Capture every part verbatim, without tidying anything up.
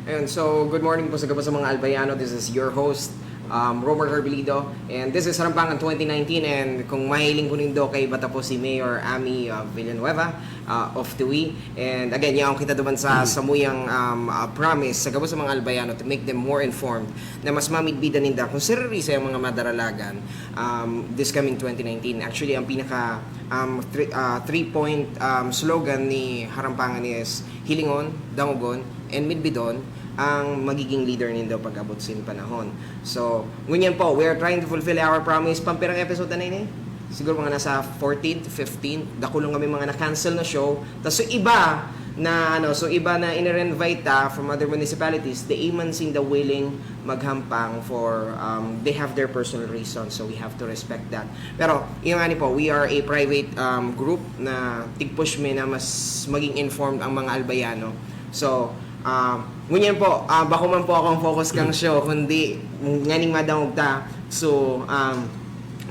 Ayun, so good morning po sa gabos sa mga Albayano. This is your host, um, Romer Carbilido, and this is Harampangan twenty nineteen. And kung mahiling ko nindo, kaiba ta po si Mayor Ami uh, Villanueva uh, of Tiwi. And again, yaon kita duman sa samuyang um, uh, promise sa gabos sa mga Albayano to make them more informed, na mas mamidbidan ninda kung siririsay ang mga madaralagan um, this coming twenty nineteen. Actually, ang pinaka um, three, uh, three-point um, slogan ni Harampangan is hilingon, dangogon, and midbidon ang magiging leader nindo pag-abot sin panahon. So, ngunyan po, we are trying to fulfill our promise. Pampirang episode na ini? Siguro mga nasa fourteen to fifteen. Dakulong kami mga na-cancel na show. Tas so iba na ano, so iba na inire-invite ta from other municipalities, they man sinda willing maghampang for um, they have their personal reasons, so we have to respect that. Pero yung ani po, we are a private um, group na tig-push mi na mas maging informed ang mga Albayano. So, um, ngunyan po, ah, bako man po akong focus kang show, kundi nganing madangog ta. So, um,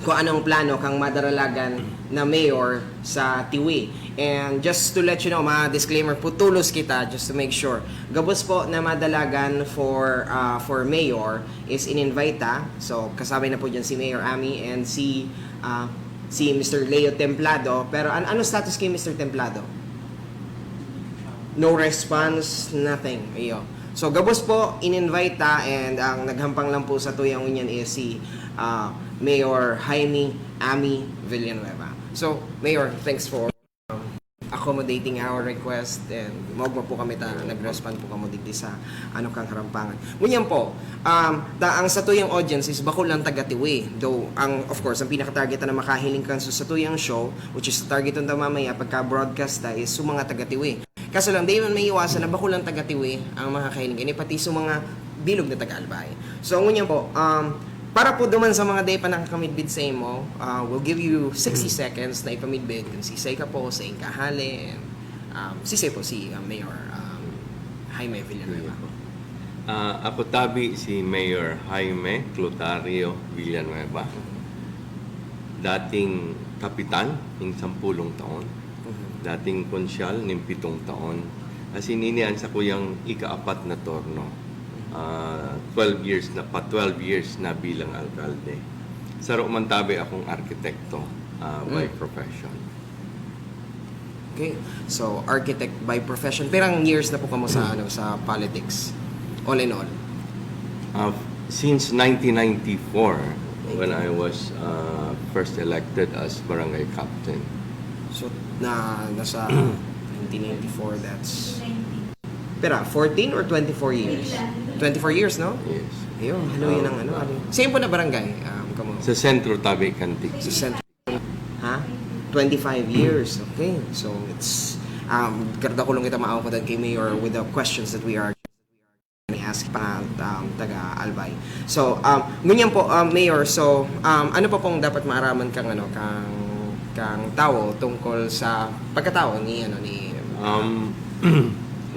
kung anong plano kang madaralagan na mayor sa Tiwi. And just to let you know, mga disclaimer po, tulos kita, just to make sure. Gabos po na madalagan for uh, for mayor is in-invite ta. So, kasabay na po dyan si Mayor Ami and si uh, si Mister Leo Templado. Pero an ano status kay Mister Templado? No response, nothing. Iyo. So, gabos po, in-invite ta, and ang naghampang lang po sa tuyang ngunyan is si uh, Mayor Jaime Ami Villanueva. So, Mayor, thanks for um, accommodating our request, and maogma po kami ta nag-respond po kamo digdi sa ano kang Harampangan. Ngunyan po, um, ta, ang satuyang audience is bako lang taga Tiwi. Though, ang, of course, ang pinaka-target na makahiling kan sa satuyang show, which is target ta mamaya pagka-broadcast ta, is sa mga taga Tiwi. Kaso lang, di man maiiwasan na bako lang taga Tiwi ang makakahiling. Ini pati sa mga bilog na taga Albay. So, ngunyan po, um, para po duman sa mga di pa nakakamidbid sa imo, uh, we'll give you sixty seconds na ipamidbid kung sisay ka po, sa ingkahali, and um, sisay po si uh, Mayor um, Jaime Villanueva. Uh, ako tabi si Mayor Jaime Clotario Villanueva, dating kapitan ning sampulong taon, dating konsyal ning pitong taon. As in, ini ang sakuyang ikaapat na torno. Ah, twelve years na, pa twelve years na bilang alkalde. Saro man tabi akong arkitekto ah, by profession. Okay. So, architect by profession. Pirang years na po kamo sa ano sa politics? All in all. Uh, since nineteen ninety-four, when I was uh, first elected as barangay captain. So, na nasa nineteen ninety-four, that's pira, fourteen or twenty-four years? Twenty-four years, no? Yes. Ayun, halo yun ang ano. Ano. Saan po na barangay? Um, kamo? Sa sentro tabi kantik. Sa sentro. Ha? Twenty-five years. Okay. So, it's um, karda ko lang kita maawkodan kay Mayor with the questions that we are ask pa um, taga Albay. So, um, ngunyan po, um, Mayor, so, um, ano pa pong dapat maaraman kang, ano, kang, kang tawo tungkol sa pagkatawo ni, ano, ni Um,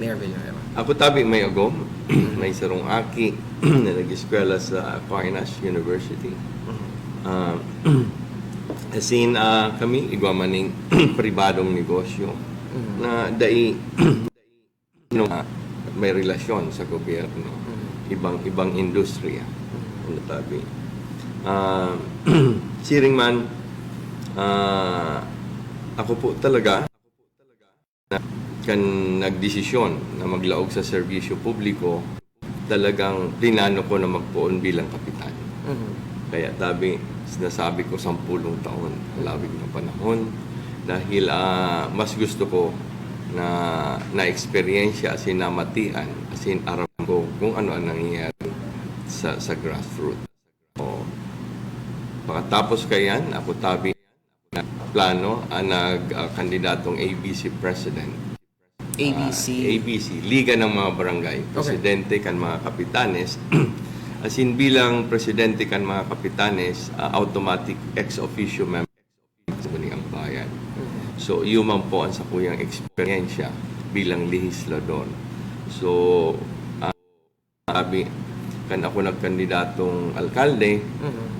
Mayor Villanueva? Ako tabi may agom, may sarong aki na nag-eskwela sa Aquinas University. Ah, as in, ah, kami, igwa man ning pribadong negosyo na dai no, ah, may relasyon sa gobyerno, ibang ibang industriya. Ano tabi? Ah, siring man, ah, ako po talaga, kan nagdesisyon na maglaog sa serbisyo publiko, talagang plinano ko na magpoon bilang kapitan. Kaya tabi, sinasabi ko sampulong taon, ang lawig ng panahon. Dahil ah, mas gusto ko na na-eksperyensya, as in namatian, as in aram ko kung ano ang nangyayari sa, sa grassroots. O, pagkatapos kayan, ako tabi, plano ang nag ah, kandidatong A B C President. A B C. Ah, A B C, Liga ng mga Barangay. Presidente kan mga Kapitanes. As in, bilang Presidente kan mga Kapitanes, ah, automatic ex officio member sa Sangguniang Bayan. So, iyo man po ang sakuyang eksperyensya bilang lehislador. So, ah, sabi, kan ako nagkandidatong alkalde,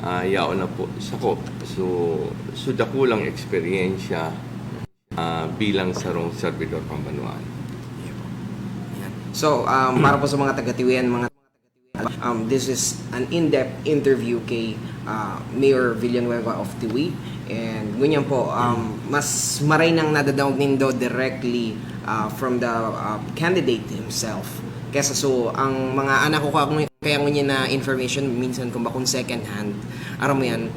ah, yaon na po sakop. So, so dakulang eksperyensya ah, bilang sarong serbidor pambanwaan. Yan. So, um, para po sa mga taga-Tiwi, mga, um, this is an in-depth interview kay, ah, Mayor Villanueva of Tiwi. And ngunyan po, um, mas maray nang nadadaog nindo directly, ah, from the, ah, candidate himself. Kesa so, ang mga anak ko, kaya ngunyan na information, minsan kung bakong second hand, aram mo yan,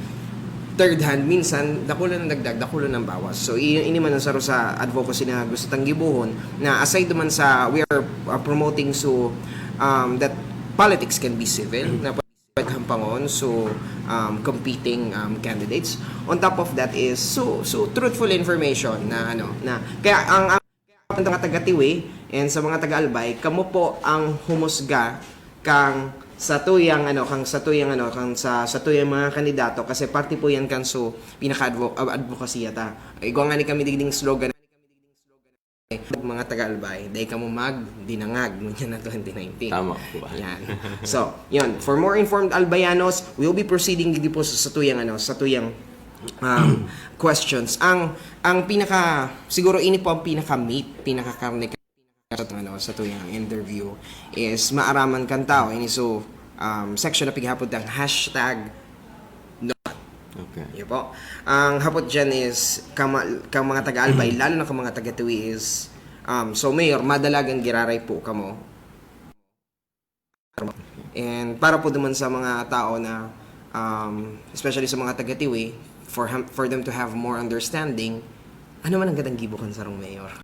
third hand, minsan, dakulo ng dagdag, dakulo ng bawas. So, i-, ini man ang saro sa advocacy na gusto tang gibohon, na aside naman sa, we are, uh, promoting so, um, that politics can be civil, na pwede hampangon, so, um, competing, um, candidates. On top of that is, so, so truthful information na, ano, na, kaya ang, ang mga taga-Tiwi and sa mga taga-Albay, kamo po ang humusga kang sa tuyang, ano, kang sa tuyang, ano, kang sa, sa tuyang mga kandidato, kasi parte po yan kan so pinaka-advo-, ah, advokasya ta. Igwa nga ni kami digding slogan, mga taga-Albay, dai kamo magdinangag, ngunyan na twenty nineteen. Tama po. Yan. So, yun. For more informed Albayanos, we will be proceeding digdi po sa, sa tuyang, ano, sa tuyang, um, questions. Ang, ang pinaka, siguro ini po ang pinaka-meat, pinaka-karne sa, ano, sa tuyang interview is maaraman kan tao. Ini so, um, section na pighapot ang hashtag no. Okay. Yun po. Ang hapot dyan is, kama-, kang mga taga-Albay, lalo na kang mga taga-Tiwi is, um, so Mayor, madalagan giraray po kamo. And para po naman sa mga tao na, um, especially sa mga taga-Tiwi, for ham-, for them to have more understanding, ano man ang gadang gibo kan sarong mayor?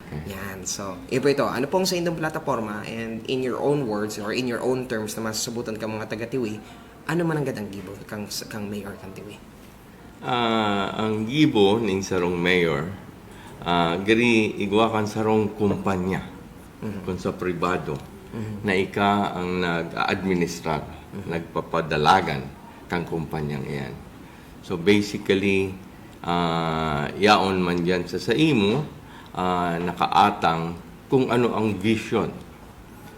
Okay. Yan. So, ipo ito. Ano pong sa indong plataforma and in your own words or in your own terms na masasabutan ka mga taga-Tiwi, ano man ang gadang gibo kang, kang mayor kan Tiwi? Ah, ang gibo ning sarong mayor, ah, giri igwa kan sarong kumpanya, Mhm. kun sa pribado, Mhm. na ika ang nag-aadministrar, Mhm. nagpapadalagan kan kumpanyang iyan. So basically, ah, yaon man diyan sa saimo, ah, nakaatang kung ano ang vision,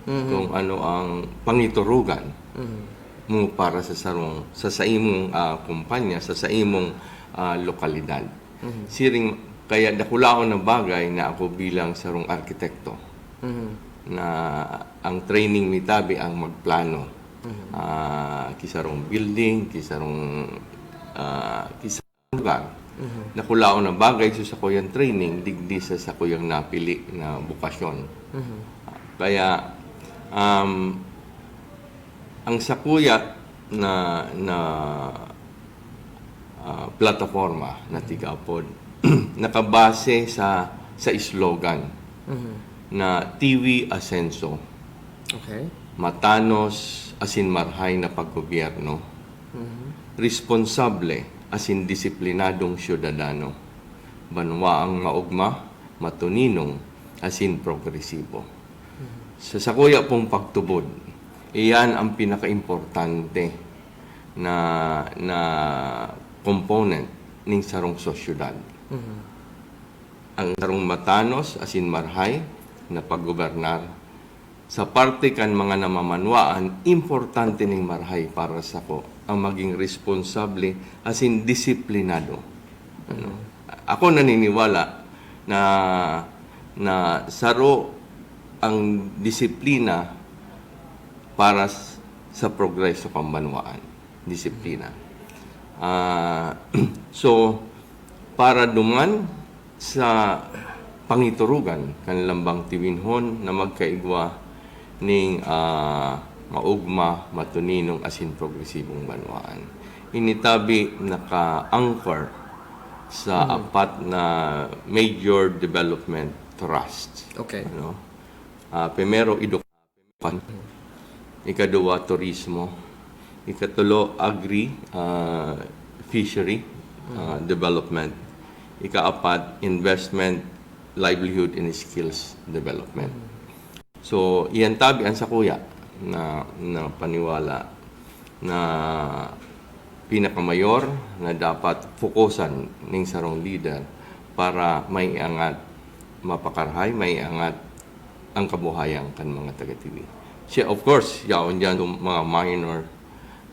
Mhm. kung ano ang pangiturugan Mhm. mo para sa sarong, sa saimong, ah, kumpanya, sa saimong, ah, lokalidad. Mhm. Siring, kaya dakulaon na bagay na ako bilang sarong arkitekto Mhm. na ang training mi tabi ang magplano. Mhm. Ah, ki sarong building, ki sarong, ah, ki sarong lugar. Mhm. Dakulaon na bagay sa sakuyang training digdi sa sakuyang napili na bokasyon. Mhm. Kaya, um, ang sakuya na, na, ah, plataforma na tig-apod nakabase sa, sa slogan Mhm. na Tiwi Asenso. Okay. Matanos asin marhay na paggobyerno, Mhm. responsable asin disiplinadong syudadano, banwaang maogma, matuninong, asin progresibo. Mhm. Sa sakuya pong pagtubod, iyan ang pinakaimportante na, na component ning sarong sosyedad. Mhm. Ang sarong matanos asin marhay na paggobernar sa parte kan mga namamanwaan, importante ning marhay para sako ang maging responsable asin disiplinado. Ano? Mhm. Ako naniniwala na, na saro ang disiplina para s-, sa progreso kan banwaan. Disiplina. Ah, so, para duman sa pangiturugan kan lambang Tiwinhon na magkaigwa ning, ah, maogma, matuninong asin progresibong banwaan. Ini tabi naka-anchor sa Hmm. apat na major development trust. Okay. Ano? Ah, primero, eduk-, Pan. Ikaduwa, turismo. Ikatulo, agri, ah, fishery, ah, Mm. development. Ikaapat, investment, livelihood, and skills development. Mm. So, iyan tabi ang sakuya na, na paniwala na pinakamayor na dapat fokusan ning sarong lider para maiangat, mapakarahay, maiangat ang kabuhayan kan mga taga-Tiwi. Siya, of course, yaon diyan yung mga minor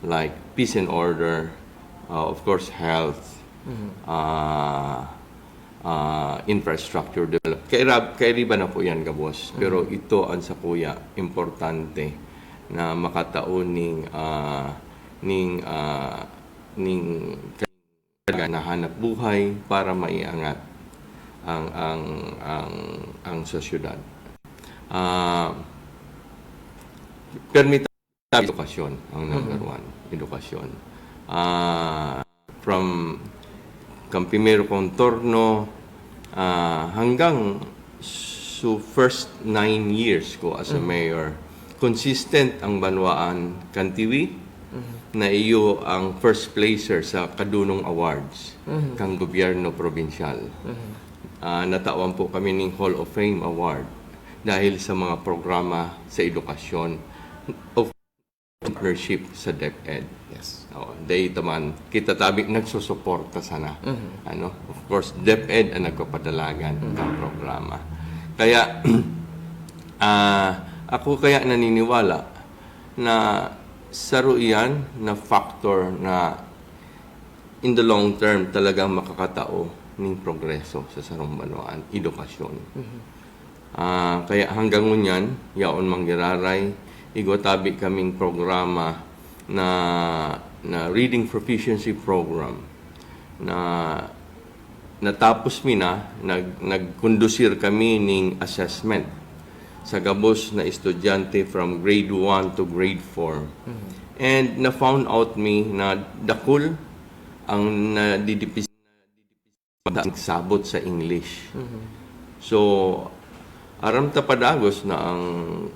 like peace and order, uh, of course, health, Mhm. uh, ah, infrastructure develop. Kairab-, kairiba na po yan gabos. Pero ito ang sakuya, importante na makatao ning, ah, ning, ah, ning na hanap buhay para maiangat ang, ang, ang, ang sosyedad. Ah, permita edukasyon ang number Mhm. one, edukasyon. Ah, from kan primero contorno, ah, hanggang su first nine years ko as a Mhm. mayor, consistent ang banwaan kan Tiwi Mhm. na iyo ang first placer sa Kadunong Awards Mhm. kan gobyerno probinsyal. Mhm. Ah, natawan po kami ning Hall of Fame Award dahil sa mga programa sa edukasyon. Of partnership sa DepEd. Yes. Oo, dahil taman, kita tabi nagsusuporta sana. Mhm. Ano, of course, DepEd ang nagpapadalagan Mhm. ng programa. Kaya, ah, ako kaya naniniwala na saro iyan na factor na in the long term talagang makakatao ning progreso sa sarong banwaan, edukasyon. Mhm. Ah, kaya hanggang ngunyan, yaon manggiraray, igwa tabi kaming programa na, na Reading Proficiency Program na natapos mi na, nag-, nagkondusir kami ning assessment sa gabos na estudyante from grade one to grade four. Mhm. And na-found out mi na dakul ang nadidipis-, nagsabot sa English. Mhm. So, aram ta padagos na ang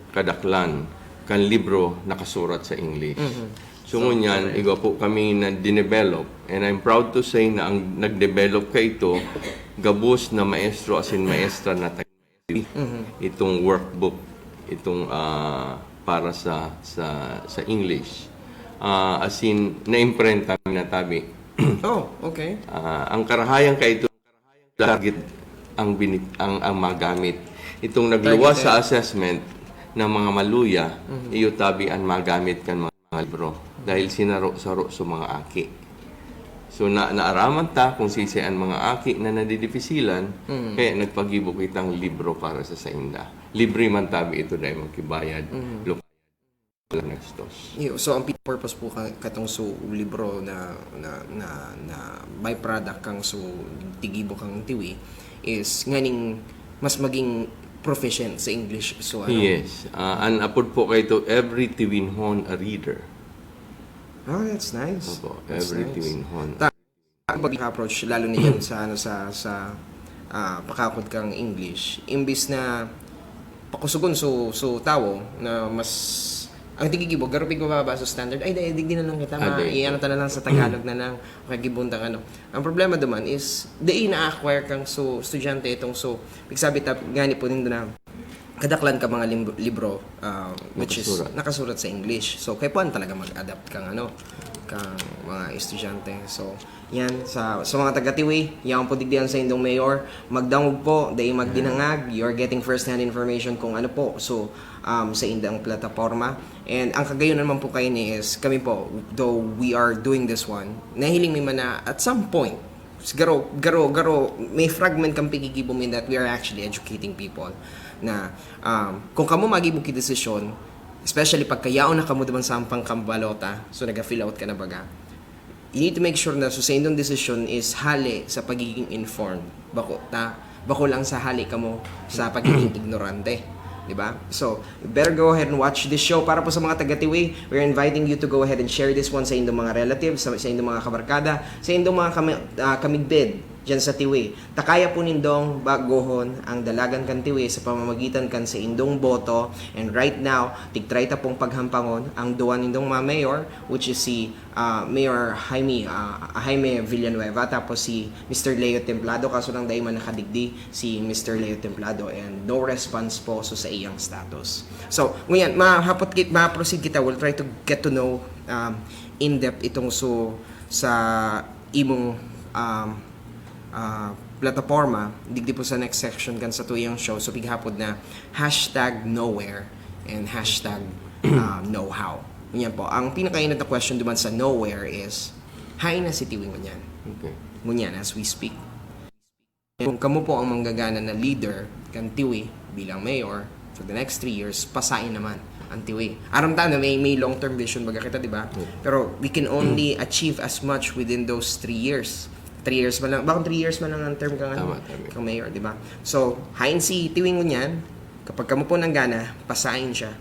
kadaklan kan libro nakasurat sa English. Mhm. So, So, ngunyan, correct. igwa po kami na dinevelop, and I'm proud to say na ang nagdevelop kaito, gabos na maestro asin maestra na taga Mhm. itong workbook, itong, ah, para sa, sa, sa English. Ah, as in, naimprenta na tabi. Oh, okay. Ah, ang karahayan kaito, target ang bini-, ang, ang magamit. Itong nagluwas Target, sa eh. assessment ng mga maluya, Mhm. iyo tabi ang magamit kan mga libro. Dahil sinaro-saro sa mga aki. So, na, naaraman ta kung sisay ang mga aki na nadidipisilan, Mhm. kaya nagpagibo kitang libro para sa sainda. Libre man tabi ito dahil magkibayad. Mhm. Lokal na gastos. Iyo, so, ang purpose po ka-, katong su libro na, na, na, na byproduct kang su tigibo kang Tiwi is nganing mas maging proficient sa English. So, ano? Yes. Ah, an apod po kaito, every Tiwinhon a reader. Oh, that's nice. Opo, That's every nice. Tiwinhon. Ta-, ang pag-approach, lalo na yan sa, ano, sa, sa, ah, pakakod kang English. Imbis na pakusugon so, so tawo na mas, ang tigigibo, garo pigmababa sa standard, ay, di, di, di na lang kita, Ah, ma-, di. iano ta na lang sa Tagalog na lang, makagibon ta, ano. Ang problema duman is, di na-acquire kang so, estudyante itong so, pigsabi ta, ngani po nindo na, kadaklan ka mga lim-, libro, ah, which is Nakasurat. nakasurat sa English. So, kaipuhan talaga mag-adapt kang, ano, kang mga estudyante. So, yan, sa, sa mga taga-Tiwi, yaon po digdi an saindong mayor. Magdangog po, dai magdinangag. You're getting first-hand information kung ano po. So, um, sa indang plataporma. And ang kagayon naman po kaini is, kami po, though we are doing this one, nahiling mi man na at some point, garo, garo, garo, may fragment kang pigigibo mi that we are actually educating people na, um, kung kamo magibo ki desisyon, especially pagka yaon na kamo duman sa pangkambalota, so naga-fill out ka na baga, you need to make sure na so sa indong desisyon is hale sa pagiging informed. Bako ta, bako lang sa hale kamo sa pagiging ignorante. Di ba? So, you better go ahead and watch this show. Para po sa mga taga-Tiwi, we're inviting you to go ahead and share this one sa indong mga relatives, sa, sa indong mga kabarkada, sa indong mga kami-, ah, kamigded dyan sa Tiwi. Takaya po nindong bagohon ang dalagan kan Tiwi sa pamamagitan kan sa indong boto. And right now, tigtry ta pong paghampangon ang duwa nindong mga mayor, which is si, ah, Mayor Jaime, ah, Jaime Villanueva, tapos si Mister Leo Templado, kaso lang dai man nakadigdi si Mister Leo Templado, and no response po so sa iyang status. So, ngunyan, mahapot kit-, ma-proceed kita, we'll try to get to know, um, in depth itong so sa imong, um, ah, plataporma, digdi po sa next section kan sa tuyang show. So, pighapod na hashtag nowhere and hashtag, ah, know-how. Ngunyan po, ang pinakainit na question duman sa nowhere is, hain na si Tiwi ngunyan? Okay. Ngunyan, as we speak. Kung kamo po ang manggagana na leader kan Tiwi bilang mayor for the next three years, pasain naman ang Tiwi. Aram ta na may, may long-term vision baga kita, di ba? Pero we can only achieve as much within those three years. Three years man lang, bakong three years man lang ang term kang, ano, Tama, tama. kang mayor, di ba? So, hain si Tiwi ngunyan, kapag kamo po nanggana, pasain siya.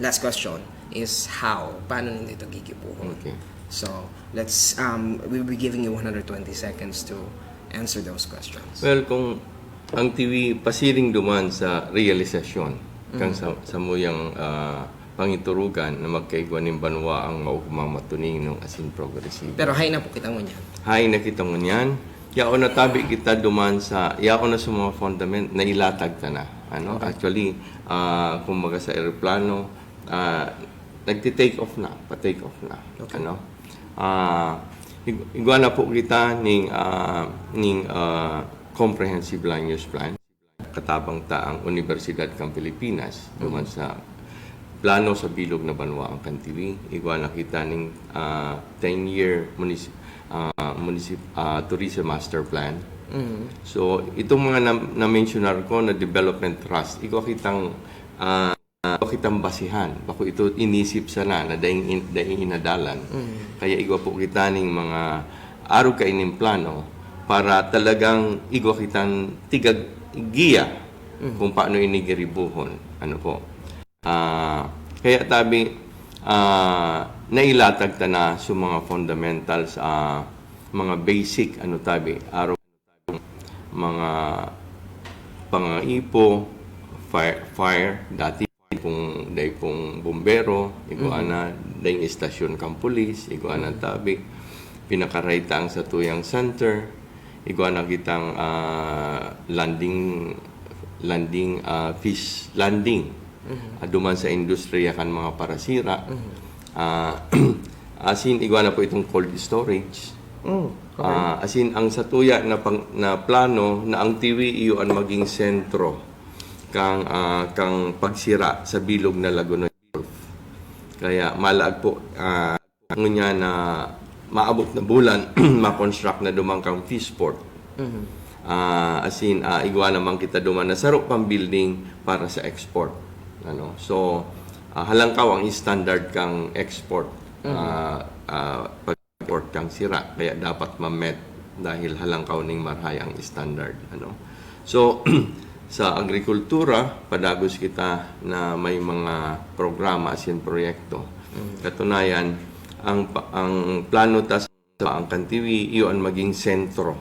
Last question is how? Paano ninda ito gigibuhon? Okay. So, let's, um, we'll be giving you one hundred twenty seconds to answer those questions. Well, kung ang Tiwi pasiring duman sa realisasyon kang sa, samuyang ah, pangiturugan na magkaigwa nin banwa ang maugmang, matuninong asin progresibo. Pero hain na po kita ngunyan. Hain na kita ngunyan. Yaon na tabi kita duman sa, yaon na sa mga fundament na ilatag ta na. Ano? Okay. Actually, ah, kumbaga sa eroplano, ah, nagti-take off na, pa-take off na. Okay. Ano? Ah, ig- igwa na po kita ning, ah, ning ah, comprehensive land use plan. Katabang ta ang Universidad kan Pilipinas, duman sa plano sa bilog na banwa ang kan Tiwi. Igwa na kita ning ah, ten-year munis- ah, municip- ah, tourism master plan. So, itong mga na- na-mentionar ko na development trust, igwa kitang ah, igwa kitang basihan. Bako ito inisip sana na daing, in- daing inadalan. Kaya igwa po kita ning mga arog kaining plano para talagang igwa kitang tigag giya kung paano ini giribuhon. Ano po? Ah, kaya tabi, ah, nailatag ta na sa mga fundamentals, ah, mga basic, ano tabi, arog mga pangaipo, fire, fire, dati pong, dai pong bumbero, igwa na, daing istasyon kang pulis, igwa na tabi, pinakaray ta ang satuyang center, igwa na kitang ah, landing, landing, ah, fish landing. Ah, duman sa industriya kan mga parasira. Ah, asin, igwa na po itong cold storage. Mm, okay. Ah, asin, ang satuya na, pang, na plano na ang Tiwi iyo an maging sentro kang ah, kang pagsira sa bilog na Lagonoy Gulf. Kaya malaag po ah, ngunyan na maabot na bulan, ma-construct na duman kang fish port. Ah, asin, ah, igwa naman kita duman na saro pang building para sa export. Ano? So, ah, halangkaw ang standard kang export. Ah, ah, pag-export kang sira, kaya dapat ma-met dahil halangkaw ning marhay ang standard. Ano? So, sa agrikultura, padagos kita na may mga programa asin proyekto. Katunayan, ang pa- ang plano ta sa ang kan Tiwi, iyo an maging sentro.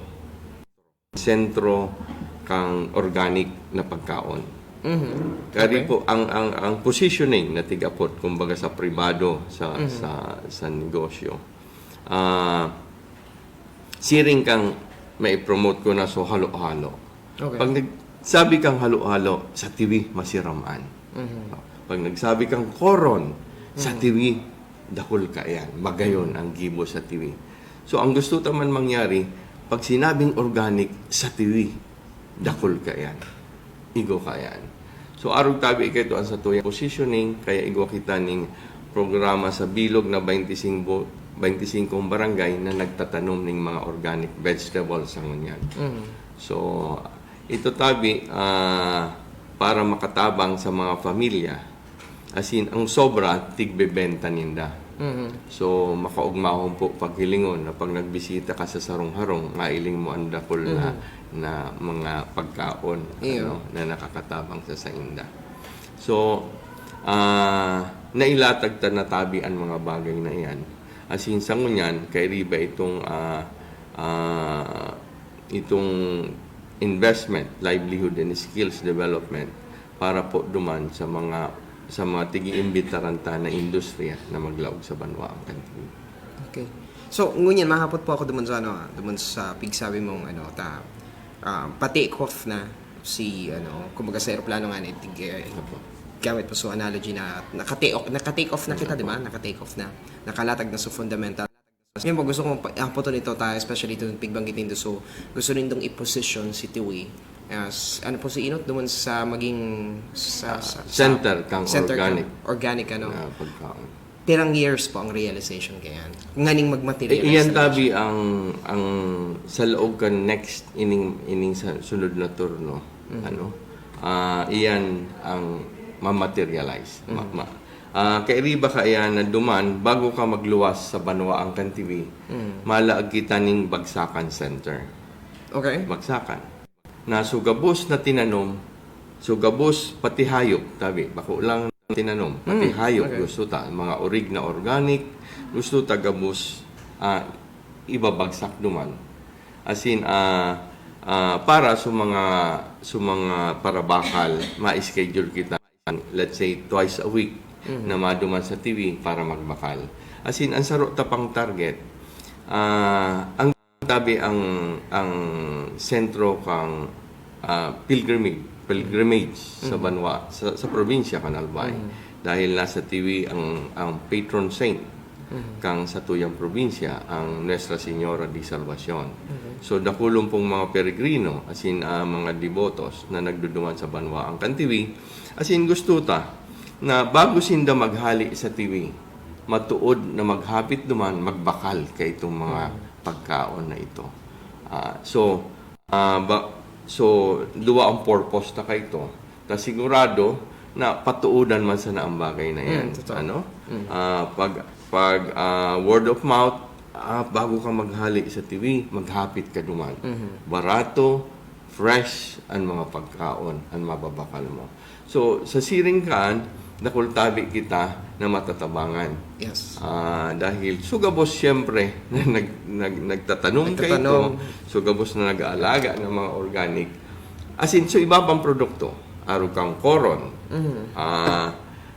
Sentro kang organic na pagkaon. Kari po ang, ang ang positioning na tig-apot, kumbaga, sa pribado, sa sa sa negosyo. Ah, siring kang mai-promote ko na, so, halo-halo. Okay. Pag nagsabi kang halo-halo, sa Tiwi, masiraman. Pag nagsabi kang koron, sa Tiwi, dakul kaiyan. Magayon ang gibo sa Tiwi. So, ang gusto ta man mangyari, pag sinabing organic, sa Tiwi, dakul kaiyan. Igwa kaiyan. So, arog tabi kaito an satuyang positioning, kaya igwa kita ning programa sa bilog na twenty-five, twenty-five barangay na nagtatanom ning mga organic vegetables sa ngunyan. So, ito tabi ah, para makatabang sa mga pamilya. Asin, ang sobra, tigbebenta ninda. So, makaugmahon po paghilingon na pag nagbisita ka sa sarong harong, mailing mo ang dakul na, na mga pagkaon, Iyo. Ano, na nakakatabang sa sainda. So, ah, nailatag ta na tabi an mga bagay na iyan. Asin, sa ngunyan, kairiba itong ah, ah, itong investment, livelihood and skills development para po duman sa mga sa mga tigi-imbitaran ta na industriya na maglaog sa banwa ang kan Tiwi. Okay. So, ngunyan, mahapot po ako duman sa, ano, ah, duman sa pigsabi mong, ano, ta, ah, pa-take off na si, ano, kumbaga sa eroplano nga, ni, tig, eh, gamit po so analogy na naka-take off, naka-take off na kita, di ba? Naka-take off na. Nakalatag na sa fundamental. Ngayon po, gusto kong pa- hapoton ito tayo, especially itong pigbanggit nindo. So, gusto nindong i-position si Tiwi as, ano po si Inot, duman sa maging sa, sa, sa Center kang center organic. Kang organic, ano. Na pagkaon. Pirang years po ang realization kayan? Nganing Eh, mag-materialize iyan na tabi ang ang sa laog kan next ining ining sa sunod na turno. Mhm. Ano? Ah, iyan ang ma-materialize. Ma, Mhm. ma, ah, kairiba ka iyan na duman bago ka magluwas sa banwaan kan T V, Mhm. malaag kita ning Bagsakan Center. Okay. Bagsakan. Na so gabos na tinanom, so gabos pati hayop, tabi, bako lang tinanom, pati Mm, hayop okay. gusto ta, mga orig na organic, gusto ta gabos ah, ibabagsak duman. As in, ah, ah, para sa mga sa mga parabakal, ma-schedule kita, let's say, twice a week Mhm. na maduman sa T V para magbakal. As in, ang saro ta pang target, ah, ang tabi ang ang sentro kang ah, pilgrimage, pilgrimage sa Mhm. banwa, sa, sa probinsya kan Albay. Mhm. Dahil nasa T V ang ang patron saint Mhm. kang satuyang probinsya, ang Nuestra Señora de Salvacion. Mhm. So dakulon pong mga peregrino, as in ah, mga debotos na nagduduman sa banwaan kan T V, as in gusto ta na bago sinda maghali sa T V, matuod na maghapit duman, magbakal kaitong mga Mhm. pagkaon na ito. Ah, so, ah, ba, so duwa ang purpose ta kaito. Ta sigurado na patuodan man sana ang bagay na yan. Mm, totoo. Ano? Mm. Ah, pag pag ah, word of mouth, ah, bago ka maghali sa T V, maghapit ka duman. Mhm. Barato, fresh an mga pagkaon an mababakal mo. So, sa siring kan, dakul tabi kita na matatabangan. Yes. Ah, dahil so gabos siyempre na nag, nag, nagtatanom Nagtatanom. kaito, so gabos na nag-aalaga ng mga organic. As in, so iba pang produkto, arog kang koron, Mhm. ah,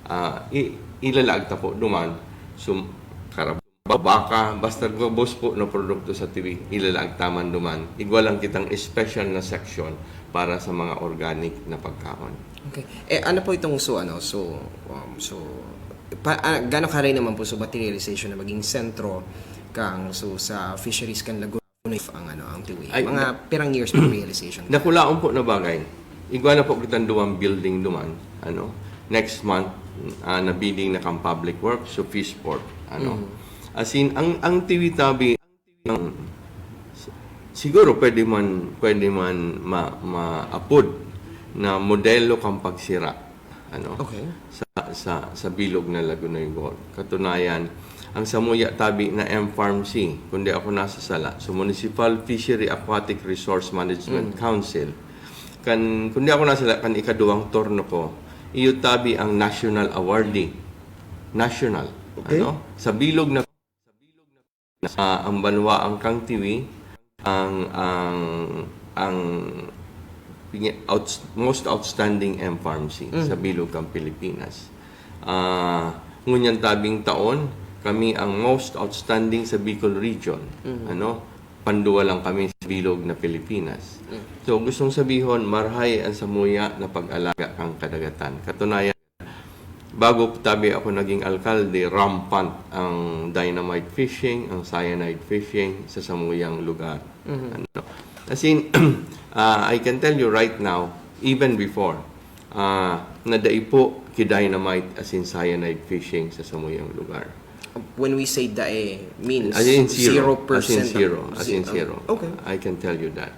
ah, i, ilalaag ta po duman, so karab, baka, basta gabos po na produkto sa T V, ilalaag ta man duman. Igwa lang kitang special na section para sa mga organic na pagkaon. Okay. Eh, ano po itong so, ano, so, um, so, pa, ah, gano'ng karay naman po so materialization na maging sentro kang so sa fisheries kan Laguna ang ano, ang T V? Ay, Mga na- pirang years po realization? Dakulaon po na bagay. Igwa na po kitang duwang building duman. Ano? Next month, ah, na bidding na kang public works, so fish port. Ano? Mm. As in, ang, ang T V tabi, ang, siguro pwede man, pwede man ma, maapod na modelo kang pagsira. Ano? Okay. Sa, sa, sa bilog na Lagonoy Gulf. Katunayan, ang samuya tabi na M Farm C, kundi ako nasasala, so Municipal Fishery Aquatic Resource Management Mm. Council, kan, kundi ako nasasala, kan ikaduwang turno ko, iyo tabi ang national awardee. National. Okay. Ano? Sa bilog na, ah, ang banwa ang kang T V, ang, ang, ang pingi-, outs-, most outstanding M Farm C Mm. sa bilog kang Pilipinas. Ah, ngunyan tabing taon, kami ang most outstanding sa Bicol region. Mm. Ano? Panduwa lang kami sa bilog na Pilipinas. Mm. So, gustong sabihon, marhay ang samuya na pag-alaga kang kadagatan. Katunayan, bago tabi ako naging alkalde, rampant ang dynamite fishing, ang cyanide fishing sa samuyang lugar. Mhm. Ano? As in, ah, I can tell you right now, even before, ah, na dai po ki-dynamite as in cyanide fishing sa samuyang lugar. When we say dae, means As in zero. zero percent As in zero. of As in zi-, zero. Okay. I can tell you that.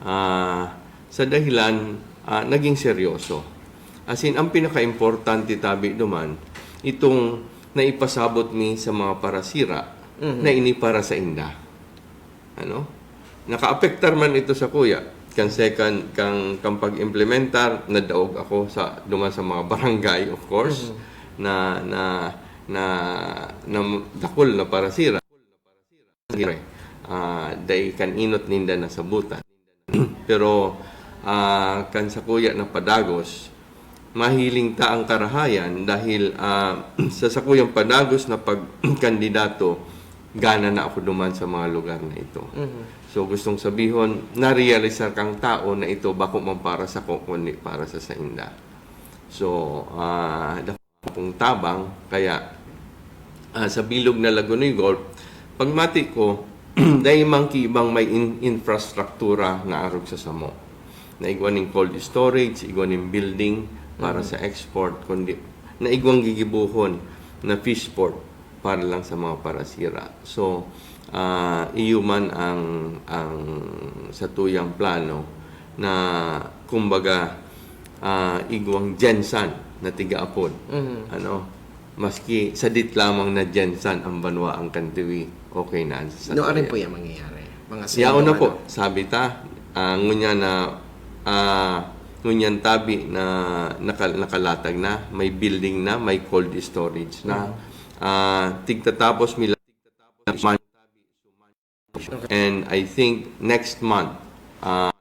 Ah, sa dahilan, ah, naging seryoso. As in, ang pinaka-importante tabi duman, itong naipasabot mi sa mga parasira Mhm. na ini para sa inda. Ano? Nakaapektar man ito sa kuya. Kan second, kang, kang pag-implementar, nadaog ako sa, duman sa mga barangay, of course, Mhm. na, na, na, na dakul na parasira. Ah, dai kan inot ninda nasabutan. Pero, ah, kan sakuya na padagos, mahiling ta ang karahayan dahil, ah, sa sakuyang padagos na pagkandidato, gana na ako duman sa mga lugar na ito. Mhm. So, gustong sabihon, narealisar kang tao na ito bako man para sako, kundi para sa sainda. So, ah, dakul pong tabang, kaya, ah, sa bilog na Lagonoy Gulf, pagmati ko, dai man ki ibang may in-, infrastruktura na arog sa samo. Na igwa ning cold storage, igwa ning building para Mhm. sa export, kundi na igwang gigibuhon na fish port para lang sa mga parasira. So, ah, iyo man ang, ang satuyang plano na, kumbaga, ah, igwang Gensan na tiga-apod. Mhm. Ano, maski sadit lamang na Gensan ang banwaan kan Tiwi, okay na sa No, arin po yan mangyayari. Mga Yaon na sino po, ano? Sabi ta, ah, ngunyan na, ah, ngunyan tabi na nakal-, nakalatag na, may building na, may cold storage na. Mhm. Ah, tigtatapos mi lang. And I think next month, ah,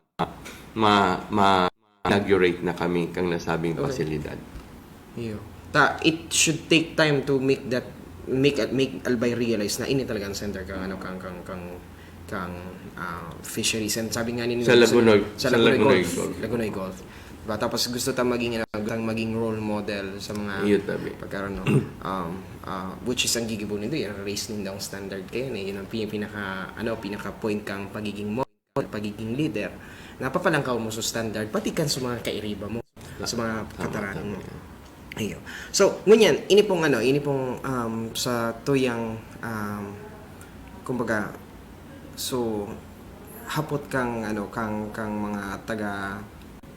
ma-, ma-, inaugurate na kami kang nasabing Okay. pasilidad. Iyo. Ta, it should take time to make that, make, make Albay realize na ini talaga ang center kang, ano, kang, kang, kang, kang, ah, fisheries. And sabi nga ni Sa Nelson, Lagunoy, sa sa Lagunoy Lagunoy Golf. Golf. Lagunoy Golf. Diba? Tapos gusto ta maging, ano, gusto tang maging role model sa mga Iyo, tabi. pagkaroon, no? Um, ah, which is ang gigibo nindo, i-raise nindo ang standard kayo, eh. Yun ang pi-, pinaka, ano, pinaka point kang pagiging mo, pagiging leader. Napapalangkaw mo sa standard, pati kan sa mga kairiba mo, sa mga Tama, kataran tama. mo. Iyo. So, ngunyan, ini pong, ano, ini pong, um, sa tuyang, um, kumbaga, so, hapot kang, ano, kang, kang mga taga,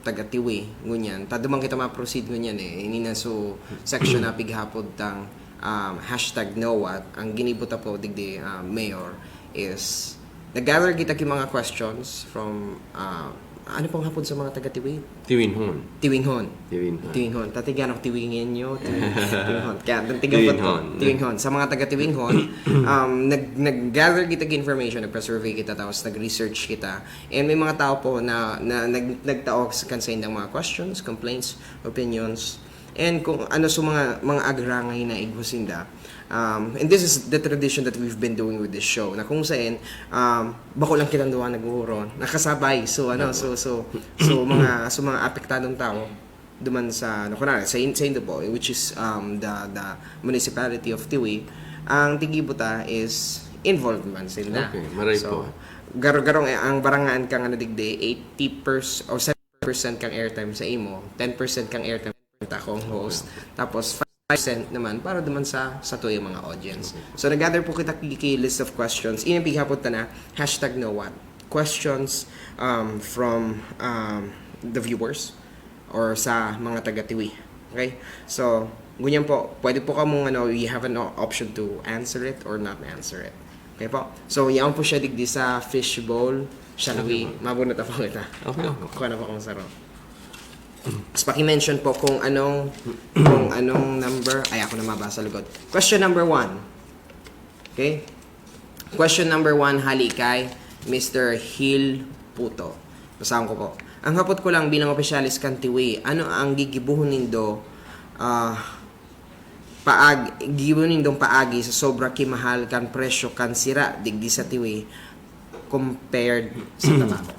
taga Tiwi, ngunyan. Ta duman kita ma-proceed ngunyan, eh. Ini na so section na pighapod tang, um, hashtag NOAT. Ang ginibo ta po, digdi, ah, Mayor, is nag-gather kita ki mga questions from, ah, ano pong hapon sa mga taga Tiwi? Tiwinhon. Tiwinhon. Tiwinhon. Tiwinhon. Tatigan ako Tiwingenyo. Tiwin-, Tiwinhon. Kaya, ang tigang Tiwinhon. po, Tiwinhon. Sa mga taga Tiwinhon, um, nag-, nag-gather kita ki information, nagpa-survey kita, tapos nag-research kita. And may mga tao po na, na nag-, nagtao sa, kan saindang mga questions, complaints, opinions, and kung ano sa mga, mga agrangay na igwa sinda. Um, and this is the tradition that we've been doing with this show, na kung saan, um, bako lang kitang duwa nag-uurong, nakasabay. So, ano, so, so, so, mga, so, mga apektadong tao, duman sa, ano, kunwari, sa, in-, sa Indo po, which is, um, the, the municipality of Tiwi, ang tigibo ta is involved man sila. Okay, maray So, po. garo-garong, eh, ang barangaan kang, ano, digdi, eighty percent or seventy percent kang airtime sa imo, ten percent kang airtime ta akong host, Okay. tapos five percent naman para duman sa, sa tuyang mga audience. Okay. So, nag-gather po kita ki, ki list of questions. Ini pighapot ta na, hashtag NOAT. Questions, um, from, um, the viewers or sa mga taga-Tiwi. Okay? So, ngunyan po, pwede po kamong, ano, you have an o-, option to answer it or not answer it. Okay po? So, yaon po siya digdi sa fishbowl. Shall we? Okay po. Mabunot na po kita. Okay, okay. Kuha na po akong saro. Tapos paki-mention po kung anong, kung anong number. Ay, ako na mabasa lugod. Question number one. Okay? Question number one, hali kay Mister Hil Puto. Basahon ko po. Ang hapot ko lang bilang opisyalis kan Tiwi, ano ang gigibohon nindo, ah, paag-, gigibohon nindong paagi sa sobra kimahal kan presyo kan sira digdi sa Tiwi compared sa tabako?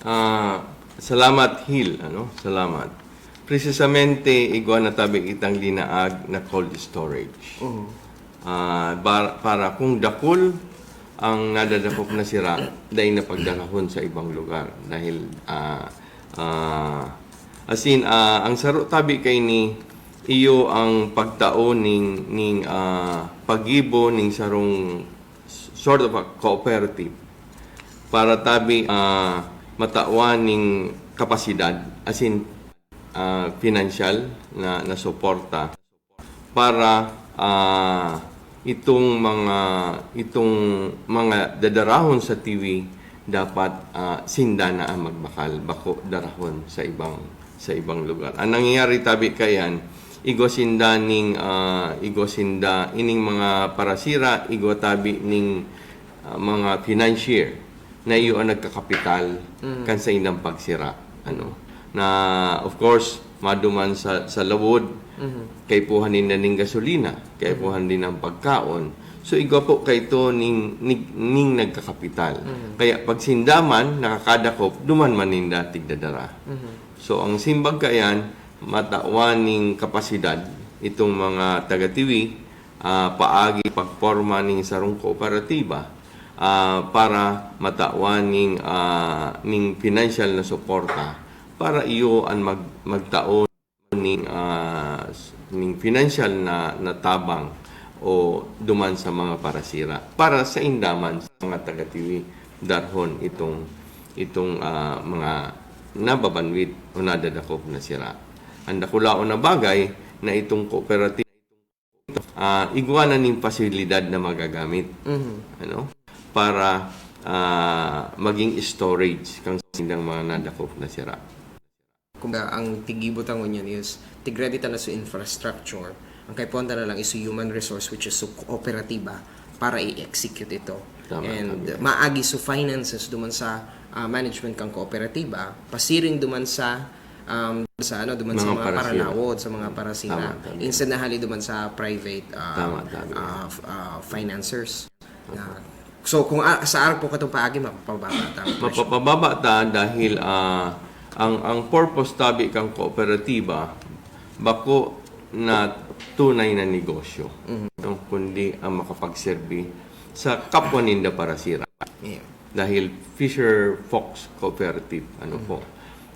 Ah, salamat, Hil, ano? Salamat. Precisamente, igwa na tabi kitang linaag na cold storage. Mhm. Ah, bar-, para kung dakul ang nadadakop na sira, dai na pagdarahon sa ibang lugar. Dahil, ah, ah, as in, ah, ang saro tabi kaini, iyo ang pagtao ning, ning, ah, paggibo ning sarong s-, sort of a cooperative para tabi, ah, matawan ning kapasidad, as in, ah, financial na, na suporta para, ah, itong mga, itong mga dadarahon sa Tiwi dapat, ah, sinda na ang magbakal, bako darahon sa ibang, sa ibang lugar. Ang nangyayari tabi kayan, igwa sinda ning, ah, igwa sinda ining mga parasira, igwa tabi ning, ah, mga financier na iyo ang nagkakapital Mm. kan saindang pagsira, ano. Na, of course, maduman sa, sa lawod, Mhm. kaipuhan ninda ning gasolina, kaipuhan Mhm. din ang pagkaon. So, igwa po kaito ning, ning, ning nagkakapital. Mhm. Kaya pag sinda man nakakadakop, duman man ninda tigdadara. Mhm. So, ang simbag kayan, matawan ning kapasidad itong mga taga-Tiwi, ah, paagi pagporma ning sarong kooperatiba, ah, para matawan ning, ah, ning pinansyal na suporta para iyo an mag-, magtao ning, ah, s-, ning financial na, na tabang o duman sa mga parasira. Para sa indaman sa mga taga-Tiwi, darhon itong, itong, ah, mga nababanwit o nadadakop na sira. Ang dakulaon na bagay na itong kooperative, ah, igwa na ning pasilidad na magagamit. Mhm. Ano? Para, ah, maging storage kang sindang mga nadakop na sira. Kumbaga, ang tiggibo ta ngunyan is, tig-ready ta na sa infrastructure. Ang kaipuhan ta na lang is human resource, which is su kooperatiba, para i-execute ito. Tama, And tama. maagi su finances duman sa, ah, management kang kooperatiba, pasiring duman sa, um, sa ano, duman sa Mga mga parasira. paranawod, sa mga parasira. Tama, tama. Instead na hali duman sa private, ah, Tama, tama. ah, f-, ah, financers. Na, so, kung a-, sa arog po katong paagi, mapapababa ta ang presyo. Mapapababa ta dahil, ah, ang, ang purpose tabi kang kooperatiba, bako na tunay na negosyo, Mhm. no? Kundi ang makapagserbi sa kapwa ninda parasira. Yeah. Dahil Fisher Fox Cooperative, ano Mhm. po.